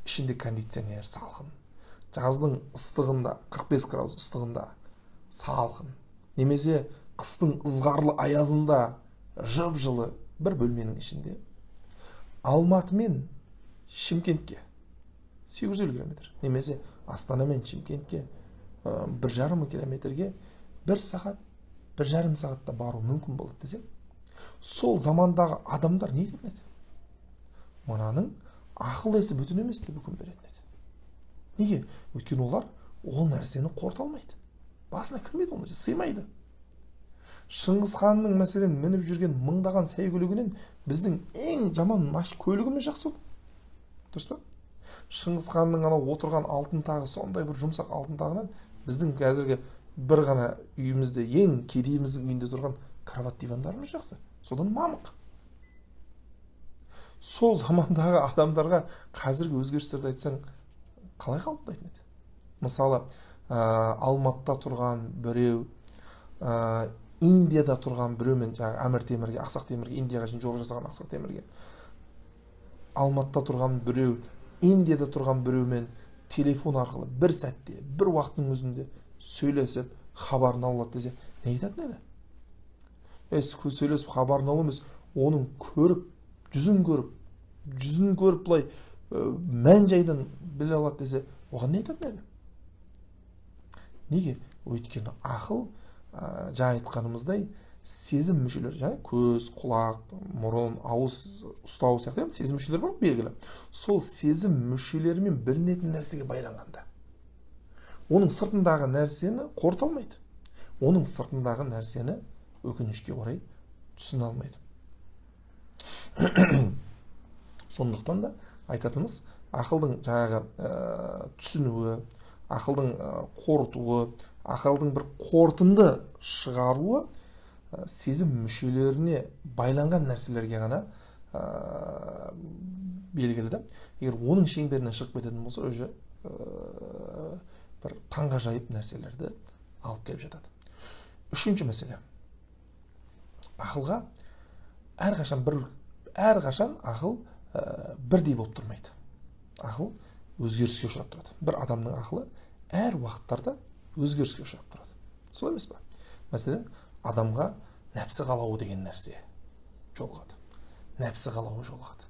ішінде кондиционер, салқын, жаздың ыстығында, 45 градус ыстығында салқын немесе қыстың ызғарлы аязында жып жылы бір бөлменің ішінде Алматы мен Шымкентке 850 километр немесе Астана мен Шымкентке 1,5 мың километрге бір сағат, 1,5 сағатта бару мүмкін болады» десе, сол замандағы адамдар не дейтін еді? «Мынаның ақыл есі бүтін емес» деп үкім беретін еді. Неге? Өйткені олар ол нәрсені қорыта алмайды, басына кірмейді, ол нәрсе сыймайды. Шыңғыс ханның, мәселен, мініп жүрген мыңдаған сәйгүлігінен біздің ең жаман көлігіміз жақсы болды, дұрыс па? Шыңғыс ханның анау отырған алтын тағы, сондай бір жұмсақ алтын тағынан біздің қазіргі бір ғана үйімізде, ең кедейіміздің үйінде тұрған кровать, дивандарымыз жақсы, содан мамық. Сол замандағы адамдарға қазіргі өзгерістерді айтсаң, қалай қабылдайтын еді? Мысалы, Алматыда тұрған біреу Индияда тұрған біреумен, жаңағы Әмір Темірге, Ақсақ Темірге, Индияға шейін жорық жасаған Ақсақ Темірге, Алматыда тұрған біреу Индияда тұрған біреумен телефон арқылы бір сәтте, бір уақыттың өзінде сөйлесіп, хабарын ала алады десе, не айтатын еді? Ей, сөйлесіп хабарын алу емес, оның көріп, жүзін көріп, былай мән жайдан біле алады десе, оған не айтатын еді? Неге? Өйткені ақыл, жаңа айтқанымыздай, сезім мүшелері, жаңа көз, құлақ, мұрын, ауыз, ұстау сияқты сезім мүшелері бар ғой, белгілі. Сол сезім мүшелерімен білінетін нәрсеге байланғанда, оның сыртындағы нәрсені қорыта алмайды, оның сыртындағы нәрсені, өкінішке орай, түсіне алмайды. Сондықтан да айтатынымыз, ақылдың жаңағы түсінуі, ақылдың қорытуы, ақылдың бір қорытынды шығаруы сезім мүшелеріне байланған нәрселерге ғана белгілі да. Егер оның шеңберінен шығып кететін болса, уже бір таңғажайып нәрселерді алып келіп жатады. Үшінші мәселе: ақылға әрқашан ақыл бірдей болып тұрмайды, ақыл өзгеріске ұшырап тұрады. Бір адамның ақылы әр уақыттарда өзгеріске ұшырап тұрады, солай емес па? Мәселен, адамға нәпсі қалауы деген нәрсе жолығады, нәпсі қалауы жолығады.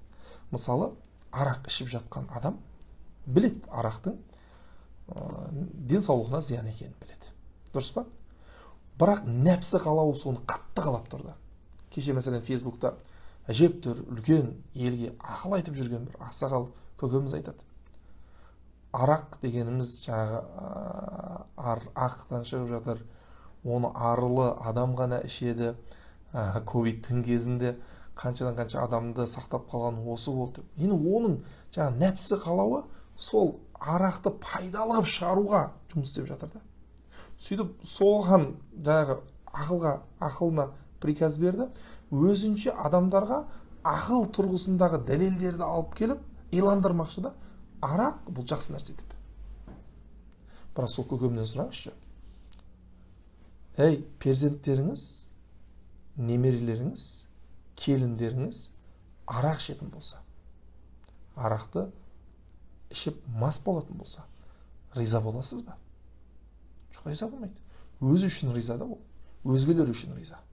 Мысалы, арақ ішіп жатқан адам білет, арақтың денсаулығына зиян екенін біледі, дұрыс па? Бірақ нәпсі қалауы соны қатты қалап тұрды. Кеше, мәселен, Фейсбукта әжептәуір үлкен елге ақыл айтып жүрген бір ақсақал көкеміз айтады: «Арақ дегеніміз жаңағы ар ақтан шығып жатыр, оны арлы адам ғана ішеді, ковидтің кезінде қаншадан қанша адамды сақтап қалған осы болды» деп. Енді оның жаңағы нәпсі қалауы сол арақты пайдалы қылып шығаруға жұмыс істеп жатыр да. Сөйтіп, соған жаңағы ақылға, ақылына приказ берді, өзінше адамдарға ақыл тұрғысындағы дәлелдерді алып келіп иландырмақшы да, арақ бұл жақсы нәрсе деп. Бірақ сол көкемнен сұраңызшы: «Ей, перзенттеріңіз, немерелеріңіз, келіндеріңіз арақ ішетін болса, арақты ішіп мас болатын болса, риза боласыз ба?» Жоқ, риза болмайды. Өзі үшін риза да ол, өзгелер үшін риза.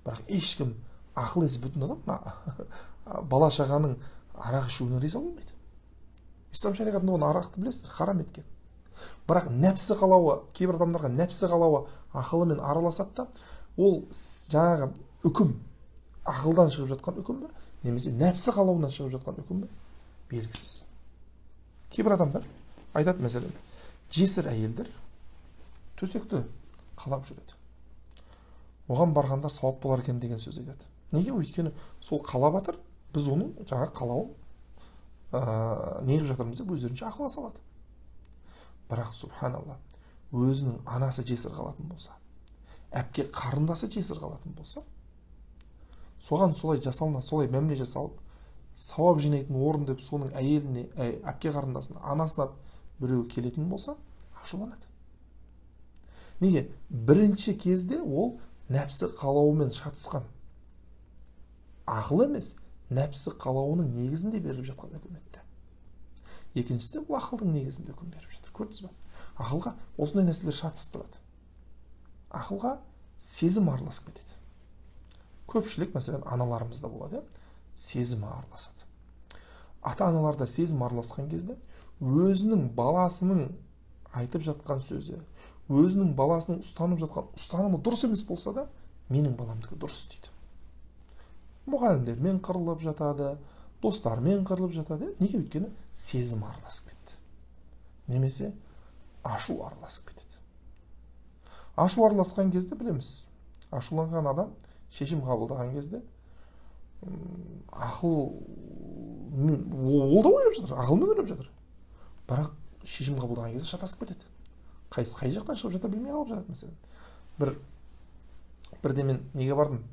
Бірақ ешкім, ақыл есі бүтін адам, мына бала шағаның арақ ішуіне риза болмайды. Ислам шариғатында оны, арақты, білесіздер, харам еткен. Бірақ нәпсі қалауы, кейбір адамдарға нәпсі қалауы ақылымен араласады да, ол жаңағы үкім ақылдан шығып жатқан үкім бе немесе нәпсі қалауынан шығып жатқан үкім бе, белгісіз. Кейбір адамдар айтады, мәселен, жесір әйелдер төсекті қалап жүреді, оған барғандар сауап болар екен деген сөз айтады. Неге? Өйткені сол қалап жатыр, біз оның жаңағы қалауын не қылып жатырмыз деп өздерінше ақылға салады. Бірақ субханалла, өзінің анасы жесір қалатын болса, әпке қарындасы жесір қалатын болса, соған солай жасалына, солай мәміле жасалып, сауап жинайтын орын деп соның әйеліне, әпке қарындасына, анасына біреу келетін болса, ашуланады. Неге? Бірінші кезде ол нәпсі қалауымен шатысқан. Ақыл емес, нәпсі қалауының негізінде беріліп жатқан үкіметте. Екіншісі, бұл ақылдың негізінде үкім беріп жатыр. Көрдіңіз бе? Ақылға осындай нәрселер шатысып тұрады. Ақылға сезім араласып кетеді. Көпшілік, мәселен, аналарымызда болады, сезім араласады. Ата-аналарда сезім араласқан кезде өзінің баласының айтып жатқан сөзі, өзінің баласының ұстанып жатқан ұстанымы дұрыс емес болса да, менің баламдікі дұрыс дейді. Мұғалімдермен қырылып жатады, достарымен қырылып жатады. Неге? Өйткені сезім араласып кетті. Немесе ашу араласып кетеді. Ашу араласқан кезде білеміз, ашуланған адам шешім қабылдаған кезде ақыл, ол да ойлап жатыр, ақылмен ойлап жатыр, бірақ шешім қабылдаған кезде шатасып кетеді. Қайсы қай жақтан шығып жатыр, білмей қалып жатады. Мәселен, бірде мен неге бардым,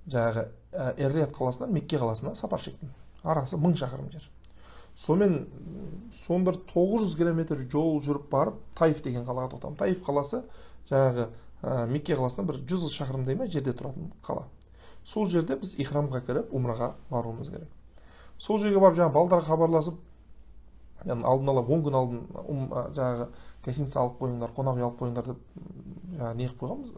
жаңағы Эр-Рияд қаласынан Мекке қаласына сапар шектім. Арасы 1000 шақырым жер. Сонымен сон бір 900 километр жол жүріп барып, Таиф деген қалаға тоқтадым. Таиф қаласы жаңағы Мекке қаласынан бір 100 шақырымдай ма жерде тұратын қала. Сол жерде біз ихрамға кіріп, умраға баруымыз керек. Сол жерге барып, жаңағы балдарға хабарласып, яғни алдын ала 10 күн алдын жаңағы гостиница алып қойыңдар, қонақ үй алып қойыңдар деп жаңағы не қылып қойғанбыз,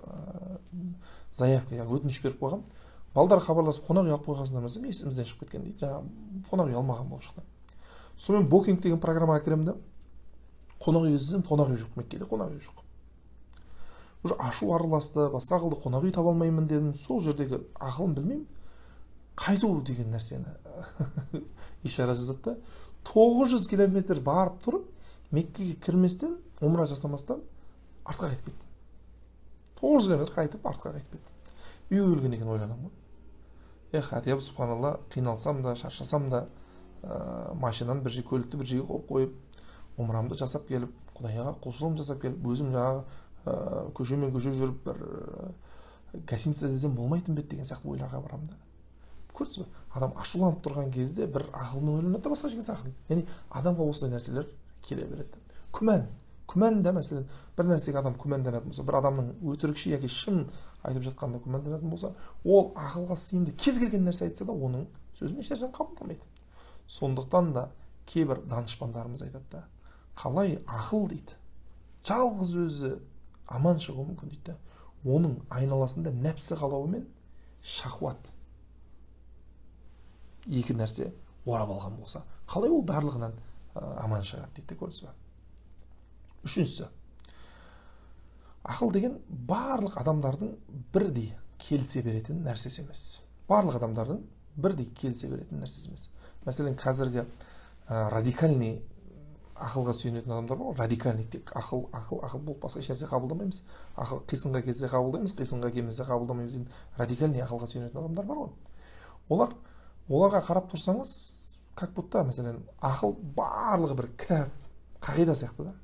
заявка, яғни өтініш беріп қойғанмын. Балдар хабарласып, қонақ үй алып қойғансыңдар ма десем, есімізден шығып кеткен дейді. Жаңағы қонақ үй алмаған болып шықты. Сонымен Букинг деген программаға кіремін да, қонақ үй іздесем, қонақ үй жоқ, Меккеде қонақ үй жоқ. Уже ашу араласты, басқа қылды, қонақ үй таба алмаймын дедім. Сол жердегі ақылым, білмеймін, қайту деген нәрсені ишара жасады да, 900 километр барып тұрып, Меккеге кірместен, умра жасамастан артқа қайтып кеттім. 900 километр қайтып, артқа қайтып кеттім. Үйге келгеннен кейін ойланамын ғой, хотя бы, субханалла, қиналсам да, шаршасам да, машинаны бір жерге, көлікті бір жерге қойып қойып, умрамды жасап келіп, құдайға құлшылығымды жасап келіп, өзім жаңағы көшемен көше жүріп, бір гостиница іздесем болмайтын ба еді деген сияқты ойларға барамын да. Көрдіңіз бе, адам ашуланып тұрған кезде бір ақылмен ойланады да, басқа жерге ақыл. Яғни адамға осындай нәрселер келе береді. Күмән да, мәселен, бір нәрсеге адам күмәнданатын болса, бір адамның өтірікші яки шын айтып жатқанына күмәнданатын болса, ол ақылға сыйымды кез келген нәрсе айтса да, оның сөзін ешнәрсені қабылдамайды. Сондықтан да кейбір данышпандарымыз айтады да, қалай ақыл дейді, жалғыз өзі аман шығуы мүмкін дейді да, оның айналасында нәпсі қалауы мен шахуат екі нәрсе орап алған болса, қалай ол барлығынан аман шығады дейді де. Көрдіңіз ба? Үшіншісі, ақыл деген барлық адамдардың бірдей келісе беретін нәрсесі емес. Барлық адамдардың бірдей келісе беретін нәрсесі емес. Мәселен, қазіргі радикальный ақылға сүйенетін адамдар бар ғой, радикальный, тек ақыл, ақыл, ақыл болып, басқа ешнәрсе қабылдамаймыз, ақыл қисынға келсе қабылдаймыз, қисынға келмесе қабылдамаймыз деген радикальный ақылға сүйенетін адамдар бар ғой. Оларға қарап тұрсаңыз, как будто, мәселен, ақыл барлығы бір кітап, қағида сияқты да.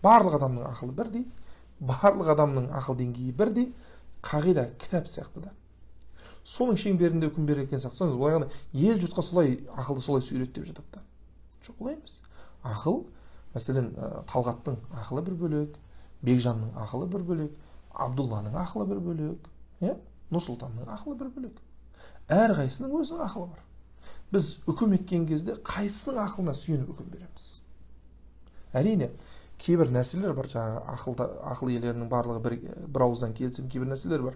Барлық адамның ақылы бірдей, барлық адамның ақыл деңгейі бірдей, қағида, кітап сияқты да, соның шеңберінде үкім берген сияқты. Соны былай ғана ел жұртқа солай ақылды солай сүйрет деп жатады да. Жоқ, олай емес. Ақыл, мәселен, Талғаттың ақылы бір бөлек, Бекжанның ақылы бір бөлек, Абдулланың ақылы бір бөлек, иә, Нұрсұлтанның ақылы бір бөлек. Әрқайсысының өзінің ақылы бар. Біз үкім еткен кезде қайсысының ақылына сүйеніп үкім береміз? Әрине, кейбір нәрселер бар, жаңағы ақылда, ақыл иелерінің барлығы бір ауыздан келісетін кейбір нәрселер бар,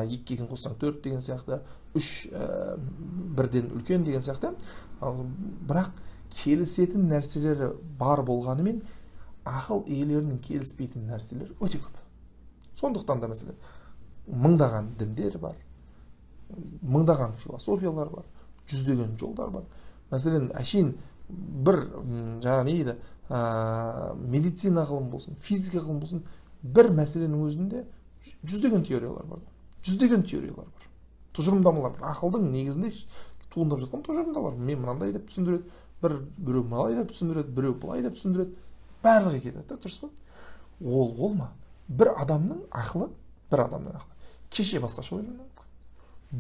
екі екіні қоссаң төрт деген сияқты, үш бірден үлкен деген сияқты. Ал, бірақ келісетін нәрселері бар болғанымен, ақыл иелерінің келіспейтін нәрселер өте көп. Сондықтан да, мәселен, мыңдаған діндер бар, мыңдаған философиялар бар, жүздеген жолдар бар. Мәселен, әшейін бір жаңағы не дейді, медицина ғылым болсын, физика ғылым болсын, бір мәселенің өзінде жүздеген теориялар бар, жүздеген теориялар бар, тұжырымдамалар бар. Ақылдың негізінде туындап жатқан тұжырымдамалар. Мен мынандай деп түсіндіреді бір, біреу мыналай деп түсіндіреді, біреу былай деп түсіндіреді. Барлығы кетеді да, дұрыс па? Ол ма? Бір адамның ақылы, бір адамның ақылы кеше басқаша ойлануы мүмкін,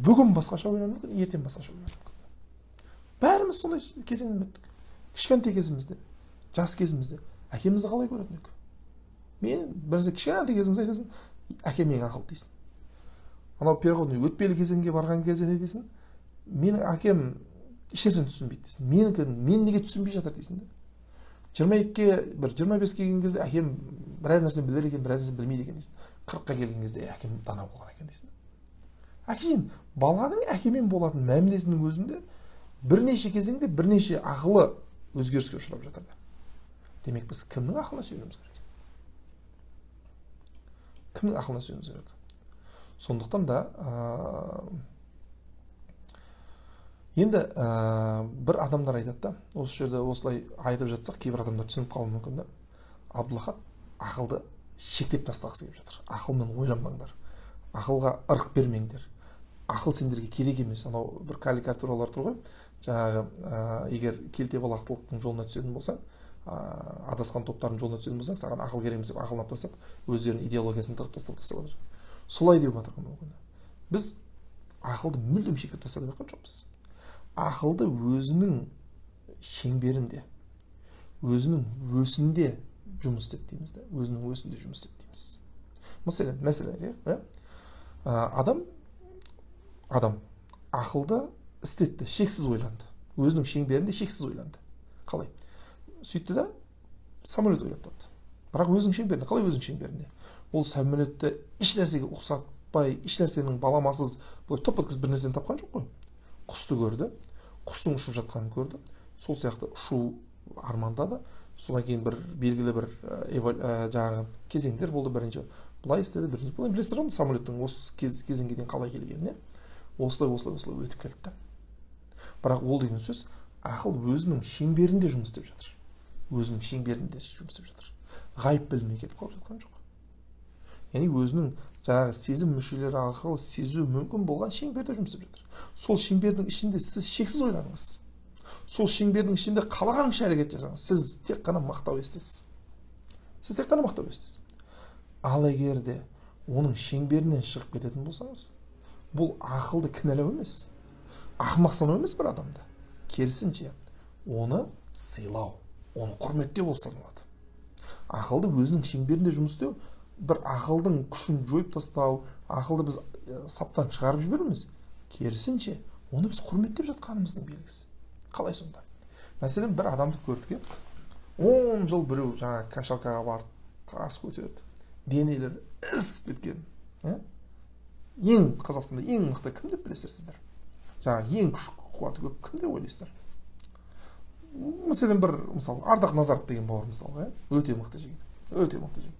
бүгін басқаша ойлануы мүмкін, ертең басқаша ойлануы мүмкін. Бәріміз сондай кезеңнен өттік. Кішкентай кезімізде, жас кезімізде әкемізді қалай көретін едік? Мен бір нәрсе, кішкентай кезіңізде айтасың, әкем ең ақылды дейсің. Анау переходный, өтпелі кезеңге барған кезде не дейсің? Менің әкем ешнәрсені түсінбейді дейсің. Менікі, мен неге түсінбей жатыр дейсің да. 22-ге, бір 25-ке келген кезде әкем біраз нәрсені білер екен, біраз нәрсені білмейді екен дейсің. 40-қа келген кезде әкем дана болған екен дейсің. Әкеден, баланың әкемен болатын мәмілесінің өзінде бірнеше кезеңде бірнеше ақылы өзгеріске ұшырап жатыр да. Демек, біз кімнің ақылына сүйенуіміз керек? Кімнің ақылына сүйенуіміз керек? Сондықтан да енді бір адамдар айтады да, осы жерде осылай айтып жатсақ, кейбір адамдар түсініп қалуы мүмкін да. Абдулахат ақылды шектеп тастағысы келіп жатыр. Ақылмен ойланбаңдар, ақылға ырық бермеңдер, ақыл сендерге керек емес. Анау бір карикатуралар тұр ғой, жаңағы егер келте балақтылықтың жолына түсетін болсаң, адасқан топтардың жолына түсетін болсаң, саған ақыл керек емес деп, ақылын алып тастап, өздерінің идеологиясын тығып тастап тастап жатыр. Солай деп жатыр мүмкін. Біз ақылды мүлдем шектеп таста деп жатқан жоқпыз. Ақылды өзінің шеңберінде, өзінің өсінде жұмыс істет дейміз да, өзінің өсінде жұмыс істет дейміз. Мәселен, иә, адам ақылды істетті, шексіз ойланды, өзінің шеңберінде шексіз ойланды. Қалай? Сөйтті да, самолет ойлап тапты, бірақ өзінің шеңберінде. Қалай өзінің шеңберінде? Ол самолетті еш нәрсеге ұқсатпай, еш нәрсенің баламасыз, былай топ еткізіп бір нәрсені тапқан жоқ қой. Құсты көрді, құстың ұшып жатқанын көрді, сол сияқты ұшу армандады. Содан кейін бір белгілі бір жаңағы кезеңдер болды. Бірінші былай істеді, бірінші былай. Білесіздер ғой самолеттің осы кезеңге дейін қалай келгенін, иә? Осылай, осылай, осылай өтіп келді да. Бірақ ол деген сөз, ақыл өзінің шеңберінде жұмыс істеп жатыр, өзінің шеңберінде жұмыс істеп жатыр, ғайып біліміне кетіп қалып жатқан жоқ. Яғни өзінің жаңағы сезім мүшелері арқылы сезу мүмкін болған шеңберде жұмыс істеп жатыр. Сол шеңбердің ішінде сіз шексіз ойланыңыз, сол шеңбердің ішінде қалағанша әрекет жасаңыз, сіз тек қана мақтау естісіз, сіз тек қана мақтау естісіз. Ал егер де оның шеңберінен шығып кететін болсаңыз, бұл ақылды кінәлау емес, ақымақ санау емес бір адамды, керісінше, оны сыйлау, оны құрметтеу болып саналады. Ақылды өзінің шеңберінде жұмыс істеу бір ақылдың күшін жойып тастау, ақылды біз саптан шығарып жіберу емес, керісінше, оны біз құрметтеп жатқанымыздың белгісі. Қалай сонда? Мәселен, бір адамды көрдік, иә, 10 жыл біреу жаңағы качалкаға барып тас көтерді, денелері ісіп кеткен, иә. Ең Қазақстанда ең мықты кім деп білесіздер сіздер? Жаңағы ең күш қуаты көп кім деп ойлайсыздар? Мәселен, бір мысал, Ардақ Назаров деген бауыр, мысалға, иә, өте мықты жігіт, өте мықты жігіт.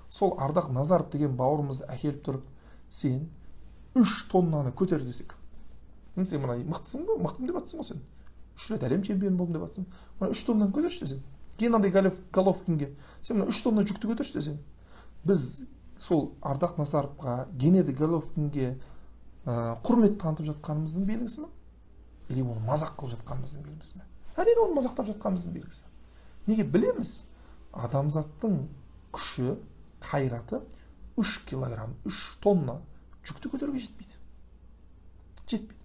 Сол Ардақ Назаров деген бауырымызды әкеліп тұрып, сен 3 тоннаны көтер десек, сен мына мықтысың ғой, мықтымын деп жатырсың ғой, сен үш рет әлем чемпионы болдым деп жатырсың, мына 3 тоннаны көтерші десем, Геннадий Головкинге сен мына 3 тонна жүкті көтерші десең, біз сол Ардақ Назаровқа, Геннадий Головкинге құрмет танытып жатқанымыздың белгісі ма или оны мазақ қылып жатқанымыздың белгісі ме? Әрине, оны мазақтап жатқанымыздың белгісі. Неге? Білеміз, адамзаттың күші, қайраты 3 килограмм, 3 тонна жүкті көтеруге жетпейді, жетпейді.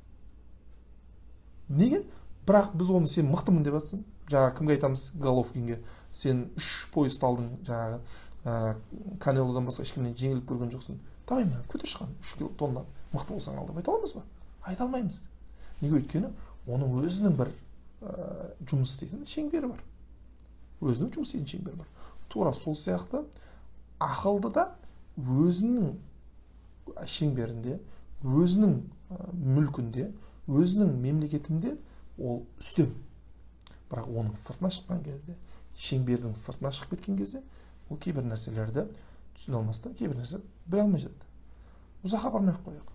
Неге? Бірақ біз оны сен мықтымын деп жатсың, жаңағы кімге айтамыз? Головкинге. Сен үш пояс алдың, жаңағы Канелодан басқа ешкімнен жеңіліп көрген жоқсың, давай, мына көтерші қане 3 тонна, мықты болсаң ал деп айта аламыз ба? Айта алмаймыз. Неге? Өйткені оның өзінің бір жұмыс істейтін шеңбері бар, өзінің жұмыс істейтін шеңбері бар. Тура сол сияқты ақылды да өзінің шеңберінде, өзінің мүлкінде, өзінің мемлекетінде ол үстем. Бірақ оның сыртына шыққан кезде, шеңбердің сыртына шығып кеткен кезде, ол кейбір нәрселерді түсіне алмастан, кейбір нәрсе біле алмай жатады. Ұзаққа бармай ақ қояйық,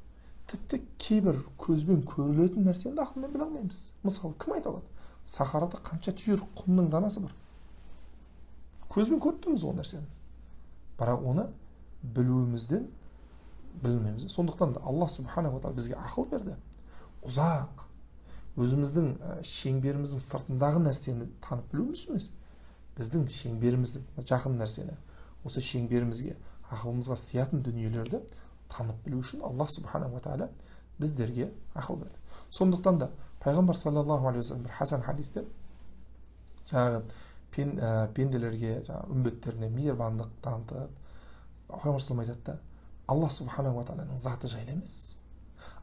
тіпті кейбір көзбен көрілетін нәрсені де ақылмен біле алмаймыз. Мысалы, кім айта алады, Сахарада қанша түйір құмның данасы бар? Көзбен көріп тұрмыз ол нәрсені, бірақ оны білуімізден білмейміз. Сондықтан да Аллах субханала тағала бізге ақыл берді. Ұзақ өзіміздің шеңберіміздің сыртындағы нәрсені танып білуіміз үшін емес, Біздің шеңберімізді, жақын нәрсені, осы шеңберімізге, ақылымызға сиятын дүниелерді танып білу үшін Аллах субханаху ва тағала біздерге ақыл берді. Сондықтан да пайғамбар саллаллаху алейхи уассалам бір хасан хадисте жаңағы пенделерге, жаңағы үмбеттеріне мейірбандық танытып, пайғамбар саллаллаху айтады да, Аллах субханаху ва тағаланың заты жайлы емес,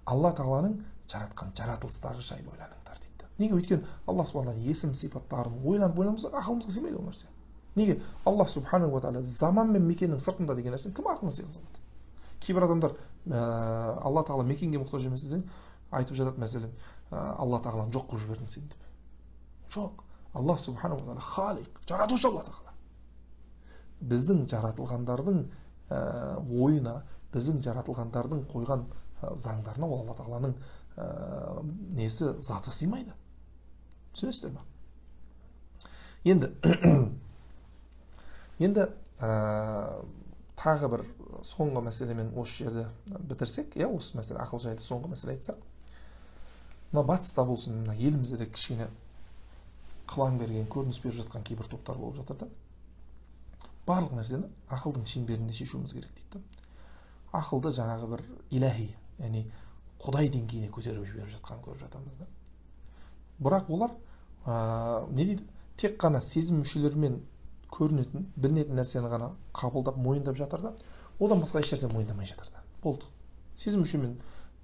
Алла тағаланың жаратқан жаратылыстары жайлы ойланыңдар дейді. Неге? Өйткені Аллах субхана есім сипаттарын ойланып ойланбасақ, ақылымызға сыймайды ол нәрсе. Неге? Аллах субханаху ва тағала заман мен мекеннің сыртында деген нәрсені кім ақылына сыйғыза алады? Кейбір адамдар Алла тағала мекенге мұқтаж емес десең, айтып жатады, мәселен, Алла тағаланы жоқ қылып жібердің сен деп. Жоқ, Аллах субханаху ва тағала халик, жаратушы Алла тағала. Біздің жаратылғандардың ойына, біздің жаратылғандардың қойған заңдарына ол Алла тағаланың несі, заты сыймайды. Түсінесіздер ма? Енді тағы бір соңғы мәселемен осы жерде бітірсек, иә, осы мәселе, ақыл жайлы соңғы мәселе айтсақ, мына батыста болсын, мына елімізде де кішкене қылаң берген, көрініс беріп жатқан кейбір топтар болып жатыр да. Барлық нәрсені ақылдың шеңберінде шешуіміз керек дейді да. Ақылды жаңағы бір иләһи, яғни құдай деңгейіне көтеріп жіберіп жатқанын көріп жатамыз да. Бірақ олар не дейді? Тек қана сезім мүшелерімен көрінетін, білінетін нәрсені ғана қабылдап, мойындап жатыр да, одан басқа ешнәрсе мойындамай жатыр да. Болды, сезім мүшемен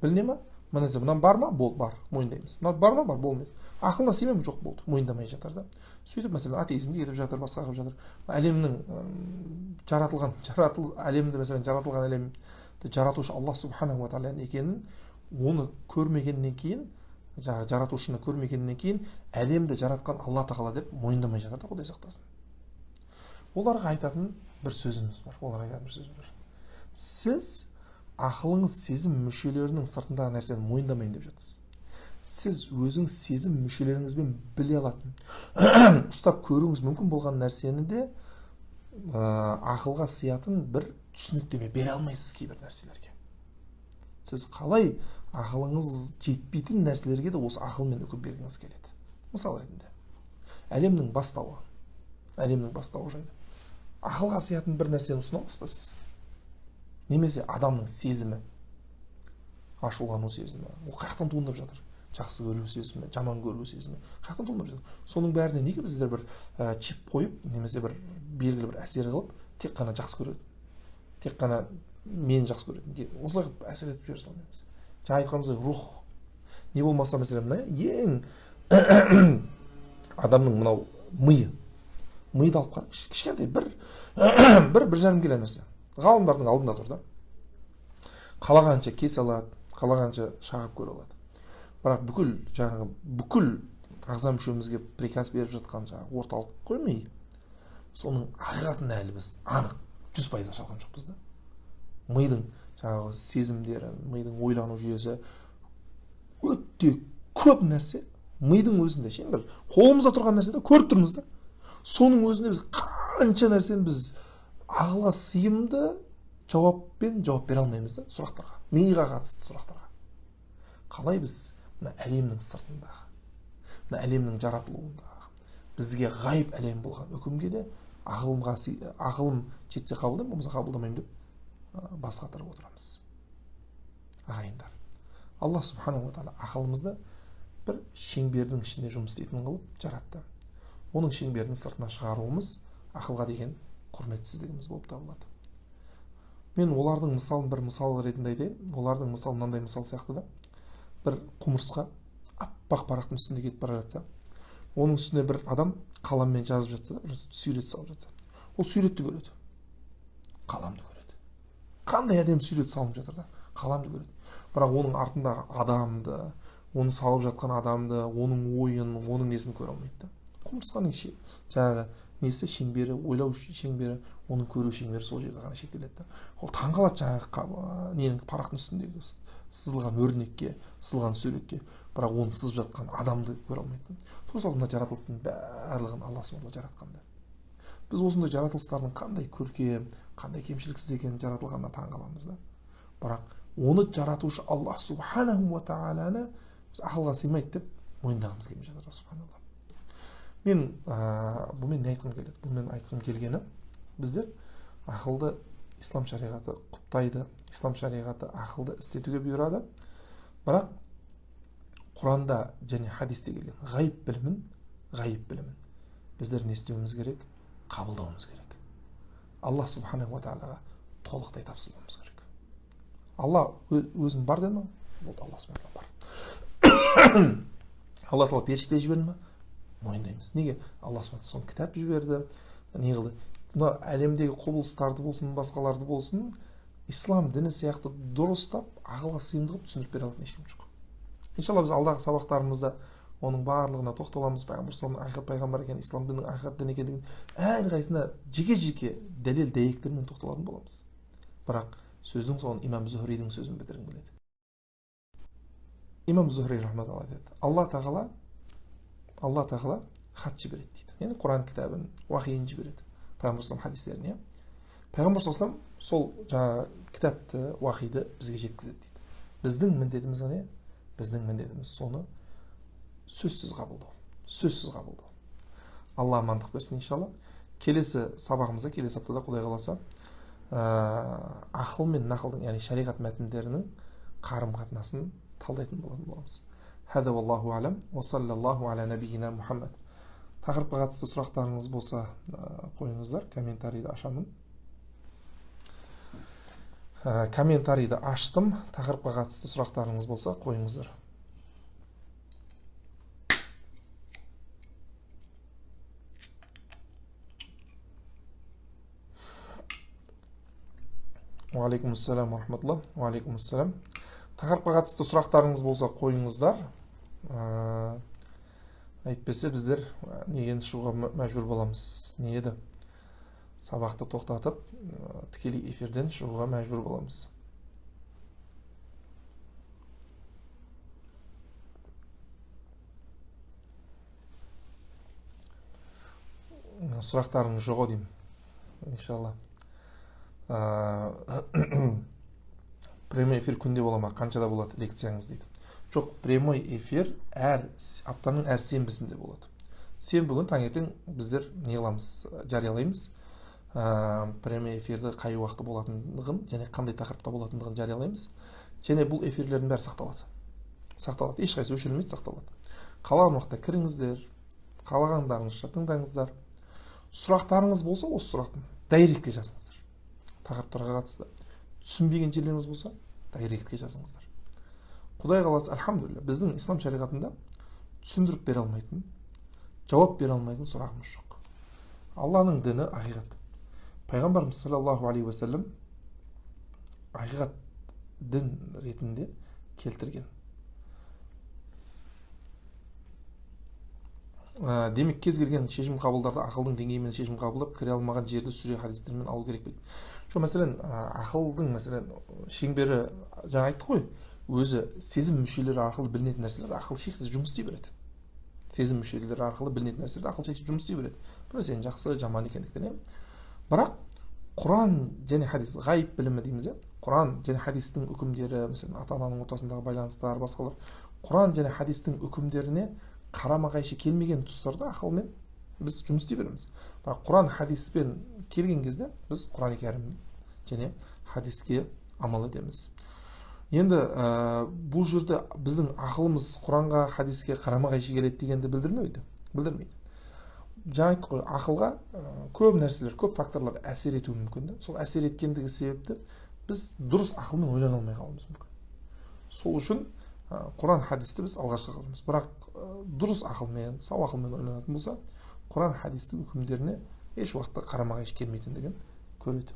біліне ма мына нәрсе, мынау бар ма, болды, бар, мойындаймыз, мынау бар ма, бар, болмайды, ақылына сыймай ма, жоқ, болды, мойындамай жатыр да. Сөйтіп, мәселен, атеизмге кетіп жатыр, басқа қылып жатыр. Әлемнің жаратылған жаратыл әлемді, мәселен, жаратылған әлемді жаратушы Аллах субханаху ва тағала екенін, оны көрмегеннен кейін, жаңағы жаратушыны көрмегеннен кейін, әлемді жаратқан Алла тағала деп мойындамай жатыр да. Құдай сақтасын. Оларға айтатын бір сөзіміз бар, оларға айтатын бір сөзіміз бар: сіз ақылыңыз, сезім мүшелерінің сыртындағы нәрсені мойындамаймын деп жатырсыз. Сіз өзіңіз сезім мүшелеріңізбен біле алатын, ұстап көруіңіз мүмкін болған нәрсені де ақылға сиятын бір түсініктеме бере алмайсыз кейбір нәрселерге. Сіз қалай ақылыңыз жетпейтін нәрселерге де осы ақылмен үкім бергіңіз келеді? Мысал ретінде, әлемнің бастауы, әлемнің бастауы жайлы ақылға сиятын бір нәрсені ұсына аласыз ба сіз? Немесе адамның сезімі, ашулану сезімі, ол қай жақтан туындап жатыр? Жақсы көру сезімі, жаман көру сезімі қай жақтан туындап жатыр? Соның бәріне неге біздер бір чип қойып немесе бір белгілі бір әсер қылып, тек қана жақсы көреді, тек қана мені жақсы көреді, осылай қылып әсер етіп жібере салмаймыз? Жаңа айтқанымыздай, рух не болмаса, мәселен, мына ең адамның мынау миы, миды алып қараңызшы, кішкентай бір 1,5 кило нәрсе ғалымдардың алдында тұр да, қалағанша кесе алады, қалағанша шағып көре алады. Бірақ бүкіл жаңағы, бүкіл ағза мүшемізге приказ беріп жатқан жаңағы орталық қой ми, соның ақиқатын әлі біз анық 100% аша алған жоқпыз да. Мидың жаңағы сезімдері, мидың ойлану жүйесі, өте көп нәрсе мидың өзінде ше, бір қолымызда тұрған нәрсе да, көріп тұрмыз да. Соның өзінде біз қанша нәрсені біз ақылға сыйымды жауаппен жауап бере алмаймыз да сұрақтарға, миға қатысты сұрақтарға. Қалай біз мына әлемнің сыртындағы, мына әлемнің жаратылуындағы, бізге ғайып әлем болған үкімге де ақылымға, ақылым жетсе қабылдаймын, болмаса қабылдамаймын деп бас қатырып отырамыз? Ағайындар, Аллах субханала тағала ақылымызды бір шеңбердің ішінде жұмыс істейтін қылып жаратты. Оның шеңберінің сыртына шығаруымыз ақылға деген құрметсіздігіміз болып табылады. Мен олардың мысалын бір мысал ретінде айтайын. Олардың мысалы мынандай мысал сияқты да: бір құмырсқа аппақ парақтың үстінде кетіп бара жатса, оның үстіне бір адам қаламмен жазып жатса да, бір сурет салып жатса, ол суретті көреді, қаламды көреді, қандай әдемі сурет салынып жатыр да, қаламды көреді. Бірақ оның артындағы адамды, оны салып жатқан адамды, оның ойын, оның несін көре алмайды да. Құмырсқаның жаңағы несі, шеңбері, ойлау шеңбері, оның көру шеңбері сол жерде ғана шектеледі да. Ол таңқалады жаңағы ненің, парақтың үстіндегі сызылған өрнекке, сызылған суретке, бірақ оны сызып жатқан адамды көре алмайды. Тура сол мына жаратылыстың барлығын Алла субхана жаратқан да. Біз осындай жаратылыстардың қандай көркем, қандай кемшіліксіз екенін, жаратылғанына таңқаламыз да. Бірақ оны жаратушы Аллах субханаху ва тағаланы біз ақылға сыймайды деп мойындағымыз келмей жатыр. Субханалла. Мен бұмен не айтқым келеді? Бұмен айтқым келгені, біздер ақылды ислам шариғаты құптайды, ислам шариғаты ақылды істетуге бұйырады. Бірақ Құранда және хадисте келген ғайып білімін біздер не істеуіміз керек? Қабылдауымыз керек. Аллах субханаху ва тағалаға толықтай тапсыруымыз керек. Алла өзін бар деді ма? Болды, Алла субханаху бар. Алла тағала періште жіберді ма? Мойындаймыз. Неге? Алла субханаху соны кітап жіберді. Не қылды? Мына әлемдегі құбылыстарды болсын, басқаларды болсын, ислам діні сияқты дұрыстап, ақылға сыйымды қылып түсіндіріп бере алатын ешкім жоқ. Иншалла біз алдағы сабақтарымызда оның барлығына тоқталамыз. Пайғамбар саллаллаху алейхи пайғамбар екен, ислам дінінің ақиқат дін екендігін әрқайсысына жеке-жеке дәлел дәйектермен тоқталатын боламыз. Бірақ сөздің соңын имам Зухридің сөзін бітіргім келеді. Имам Зухри рахматуллахи айтады, Алла тағала хат жібереді дейді. Яғни Құран кітабын, уахиін жібереді. Пайғамбар саллаллаху хадистерін, иә. Пайғамбар саллаллаху сол жаңағы кітапты, уахиді бізге жеткізеді дейді. Біздің міндетіміз не? Біздің міндетіміз соны сөзсіз қабылдау. Сөзсіз қабылдау. Алла амандық берсін иншалла. Келесі сабағымызда, келесі аптада Құдай қаласа, ақыл мен нақылдың, яғни шариғат мәтіндерінің қарым-қатынасын талдайтын болатын боламыз. Хада валлаху алам, уа саллаллаху аля набийина Мухаммад. Тақырыпқа қатысты сұрақтарыңыз болса, қойыңыздар, комментарийді ашамын. Комментарийді аштым, тақырыпқа қатысты сұрақтарыңыз болса, қойыңыздар. Уағалейкумассалам рахматулла. Уағалейкумассалам. Тақырыпқа қатысты сұрақтарыңыз болса, қойыңыздар. Әйтпесе біздер неден шығуға мәжбүр боламыз. Не еді? Сабақты тоқтатып, тікелей эфирден шығуға мәжбүр боламыз. Сұрақтарыңыз жоқ ау деймін. Иншалла. Прямой эфир күнде бола ма? Қаншада болады лекцияңыз дейді. Жоқ, прямой эфир әр аптаның әр сенбісінде болады. Сенбі күні таңертең біздер не қыламыз, жариялаймыз. Прямой эфирді қай уақытта болатындығын және қандай тақырыпта болатындығын жариялаймыз. Және бұл эфирлердің бәрі сақталады. Сақталады. Ешқайсысы өшірілмейді, сақталады. Қалаған уақытта кіріңіздер, қалағандарыңызша тыңдаңыздар. Сұрақтарыңыз болса, осы сұрақтың дайректке жазыңыздар. Тақырыптарға қатысты түсінбеген жерлеріңіз болса, дайректке жазыңыздар. Құдай қаласа, альхамдулилля, біздің ислам шариғатында түсіндіріп бере алмайтын, жауап бере алмайтын сұрағымыз жоқ. Алланың діні ақиқат. Пайғамбарымыз саллаллаху алейхи уассалам ақиқат дін ретінде келтірген. Демек, кез келген шешім қабылдарда ақылдың деңгейімен шешім қабылдап, кіре алмаған жерді сүре хадистермен алу керек пе? Жоқ, мәселен, ақылдың, мәселен, шеңбері, жаңа айттық қой, өзі сезім мүшелері арқылы білінетін нәрселерді ақыл шексіз жұмыс істей береді. Сезім мүшелері арқылы білінетін нәрселерді ақыл шексіз жұмыс істей береді. Бір нәрсенің жақсы, жаман екендіктен, иә. Бірақ Құран және хадис, ғайып білімі дейміз, иә. Құран және хадистің үкімдері, мәселен, ата-ананың ортасындағы байланыстар, басқалар. Құран және хадистің үкімдеріне қарама-қайшы келмеген тұстарда ақылмен біз жұмыс істей береміз. Бірақ Құран хадиспен келген кезде біз Құран кәрім және хадиске амал етеміз. Енді бұл жерде біздің ақылымыз Құранға, хадиске қарама-қайшы келеді дегенді білдірмейді. Жаңа айттық қой, ақылға көп нәрселер, көп факторлар әсер етуі мүмкін де. Сол әсер еткендігі себепті біз дұрыс ақылмен ойлана алмай қалуымыз мүмкін. Сол үшін Құран хадисті біз алға шығарамыз. Бірақ дұрыс ақылмен, сау ақылмен ойланатын болса, Құран хадистің үкімдеріне еш уақытта қарама-қайшы келмейтіндігін көреді.